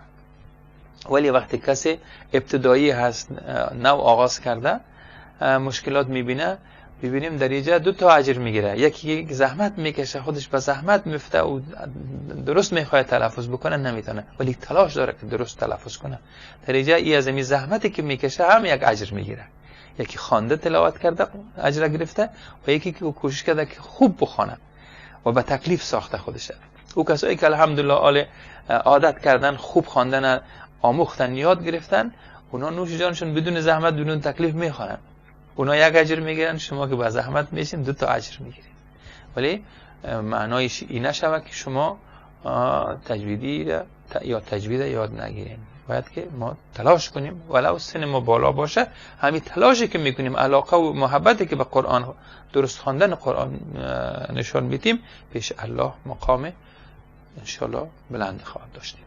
ولی وقتی کسی ابتدایی هست، نو آغاز کرده، مشکلات میبینه، ببینیم در اینجا دو تا اجر میگیره. یکی زحمت میکشه، خودش به زحمت میفته و درست میخواد تلفظ بکنه نمیتونه، ولی تلاش داره که درست تلفظ کنه. در اینجا ای از این زحمتی که میکشه هم یک اجر میگیره. یکی خوانده تلاوت کرده اجر گرفته و یکی که کوشش کرده که خوب بخونه و به تکلیف ساخته خودشه. او کسایی که الحمدلله آل عادت کردن، خوب خواندن آموختن، یاد گرفتن، اونا نوش جانشون بدون زحمت بدون تکلیف میخوانن، اونا یک اجر میگیرن، شما که با زحمت میشین دو تا اجر میگیرین. ولی معنایش این نشود که شما تجویدی یا تجوید یاد نگیرین. باید که ما تلاش کنیم، ولو سن ما بالا باشه، همین تلاشی که میکنیم، علاقه و محبتی که به قرآن، درست خواندن قرآن نشان میدیم، پیش الله مقام انشالله بلند خواهد داشتیم.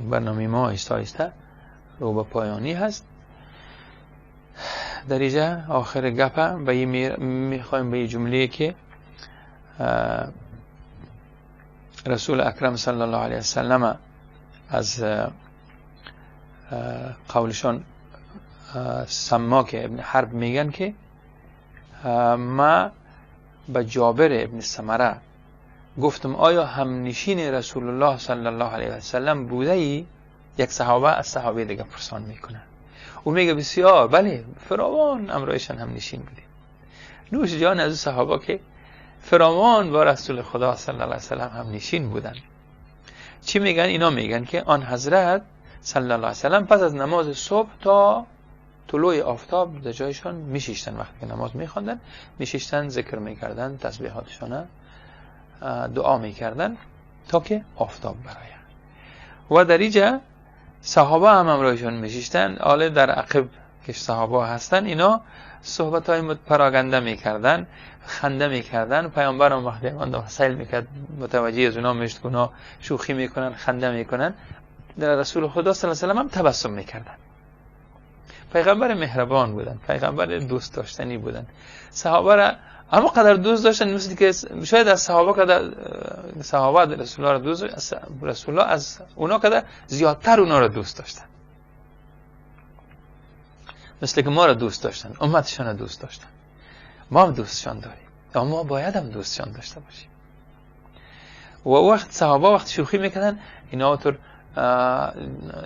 برنامه ما آهسته آهسته رو به پایانی هست. در اینجا آخر گپه میخوایم به جمله که رسول اکرم صلی الله علیه وسلم از قولشان سماک ابن حرب میگن که ما به جابر ابن سمره گفتم آیا همنشین رسول الله صلی الله علیه وسلم بوده ای؟ یک صحابه از صحابه دیگه پرسان میکنه، او میگه بسیار بله، فراوان امرایشان همنشین بودیم. نوش جان از صحابه که فراوان با رسول خدا صلی الله علیه وسلم هم نشین بودن. چی میگن؟ اینا میگن که آن حضرت صلی الله علیه وسلم پس از نماز صبح تا طلوع آفتاب در جایشان میشیشتن. وقتی که نماز میخواندن میشیشتن، ذکر میکردن، تسبیحاتشان دعا میکردن تا که آفتاب برآید. و در اینجا صحابه هم همراهشان میشیشتن. آله در عقب که صحابه هستن، اینا صحبت های پراگنده میکردن، خنده میکردن. پیامبر هم وقتی آن سیل میکرد متوجه از اونا میشد که اونا شوخی میکنن، خنده میکنن. در رسول خدا صلی الله علیه و سلم هم تبسم میکردن. پیغمبر مهربان بودن، پیغمبر دوست داشتنی بودن. صحابه را اما قدر دوست داشتن، مثل که شاید از صحابه قدر صحابه رسول الله را دوست، رسول الله از اونا قدر زیادتر اونا را دوست داشتن، مثل که ما را دوست داشتن، امتشان را دوست داشتن. ما هم دوستشان داریم، اما ما باید هم دوستشان داشته باشیم. و وقت صحابه وقت شوخی میکردن، اینا طور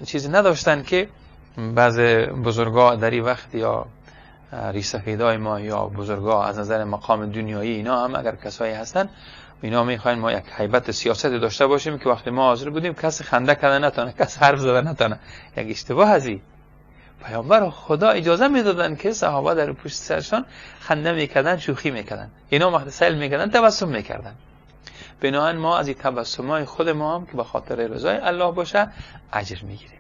چیزی نداشتن که بعض بزرگا در این وقت یا ریش‌سفیدای ما یا بزرگا از نظر مقام دنیایی اینا هم اگر کسایی هستن، اینا میخواین ما یک هیبت سیاست داشته باشیم که وقتی ما حاضر بودیم کسی خنده کرده نتونه، کسی حرف زده نتونه. یک اشتباه هزی. پیامبر خدا اجازه میدادن که صحابه در پشت سرشان خنده میکردن، شوخی میکردن. اینا وقتی سیل میکردن تبسم میکردن. بنابراین ما از این تبسمای خود ما هم که به خاطر رضای الله باشه اجر میگیریم.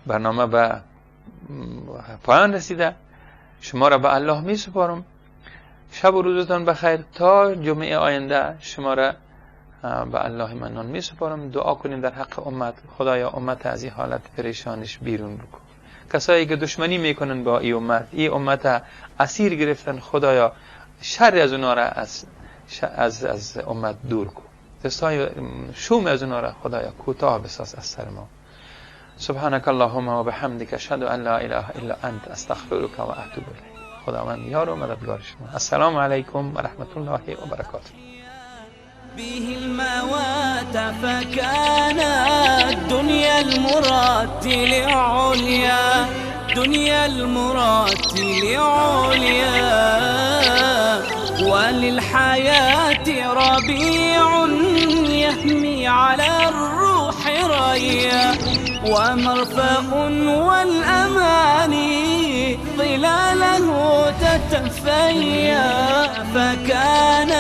برنامه به پایان رسیده. شما را به الله می سپارم. شب و روزتان بخیر. تا جمعه آینده شما را به الله منان می سپارم. دعا کنیم در حق امت. خدایا امت از این حالت پریشانش بیرون بکن. کسایی که دشمنی میکنن با این امت، این امت اسیر گرفتن، خدایا شر از اونا را از امت دور کن. دستای شوم از اونا را خدایا کوتاه بساز از سر ما. سبحانك اللهم و بحمدك اشهد ان لا اله الا انت استغفرك و اتوب الیک. خداوند یار و مددگار شما. السلام علیکم و رحمت الله و برکاته. به الموات فكان الدنيا المرتل عليا، دنيا المرتل عليا، وللحياة ربيع يهمي على الروح ريا، ومرفأ والأماني ظلاله تتفيا، فكان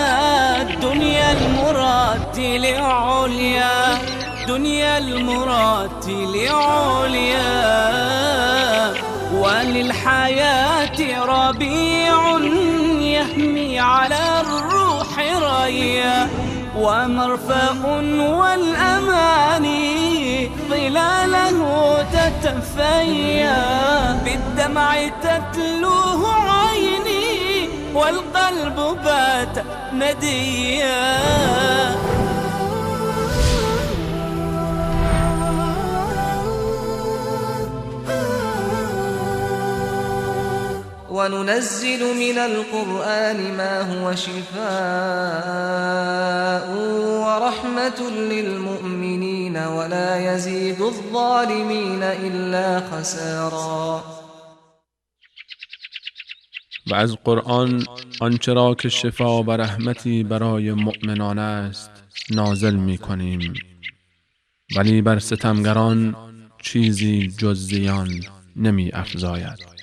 الدنيا المرتل عليا، دنيا المرتل عليا، وللحياة ربيع يهمي على الروح ريا، ومرفأ والأماني ظلاله تتفيا، بالدمع تتلوه عيني والقلب بات نديا. وننزل من القرآن ما هو شفاء ورحمة للمؤمنين ولا يزيد الظالمين إلا خسارا. و از قرآن آنچه را که شفا و رحمتی برای مؤمنان است نازل می کنیم، ولی بر ستمگران چیزی جز زیان نمی افزاید.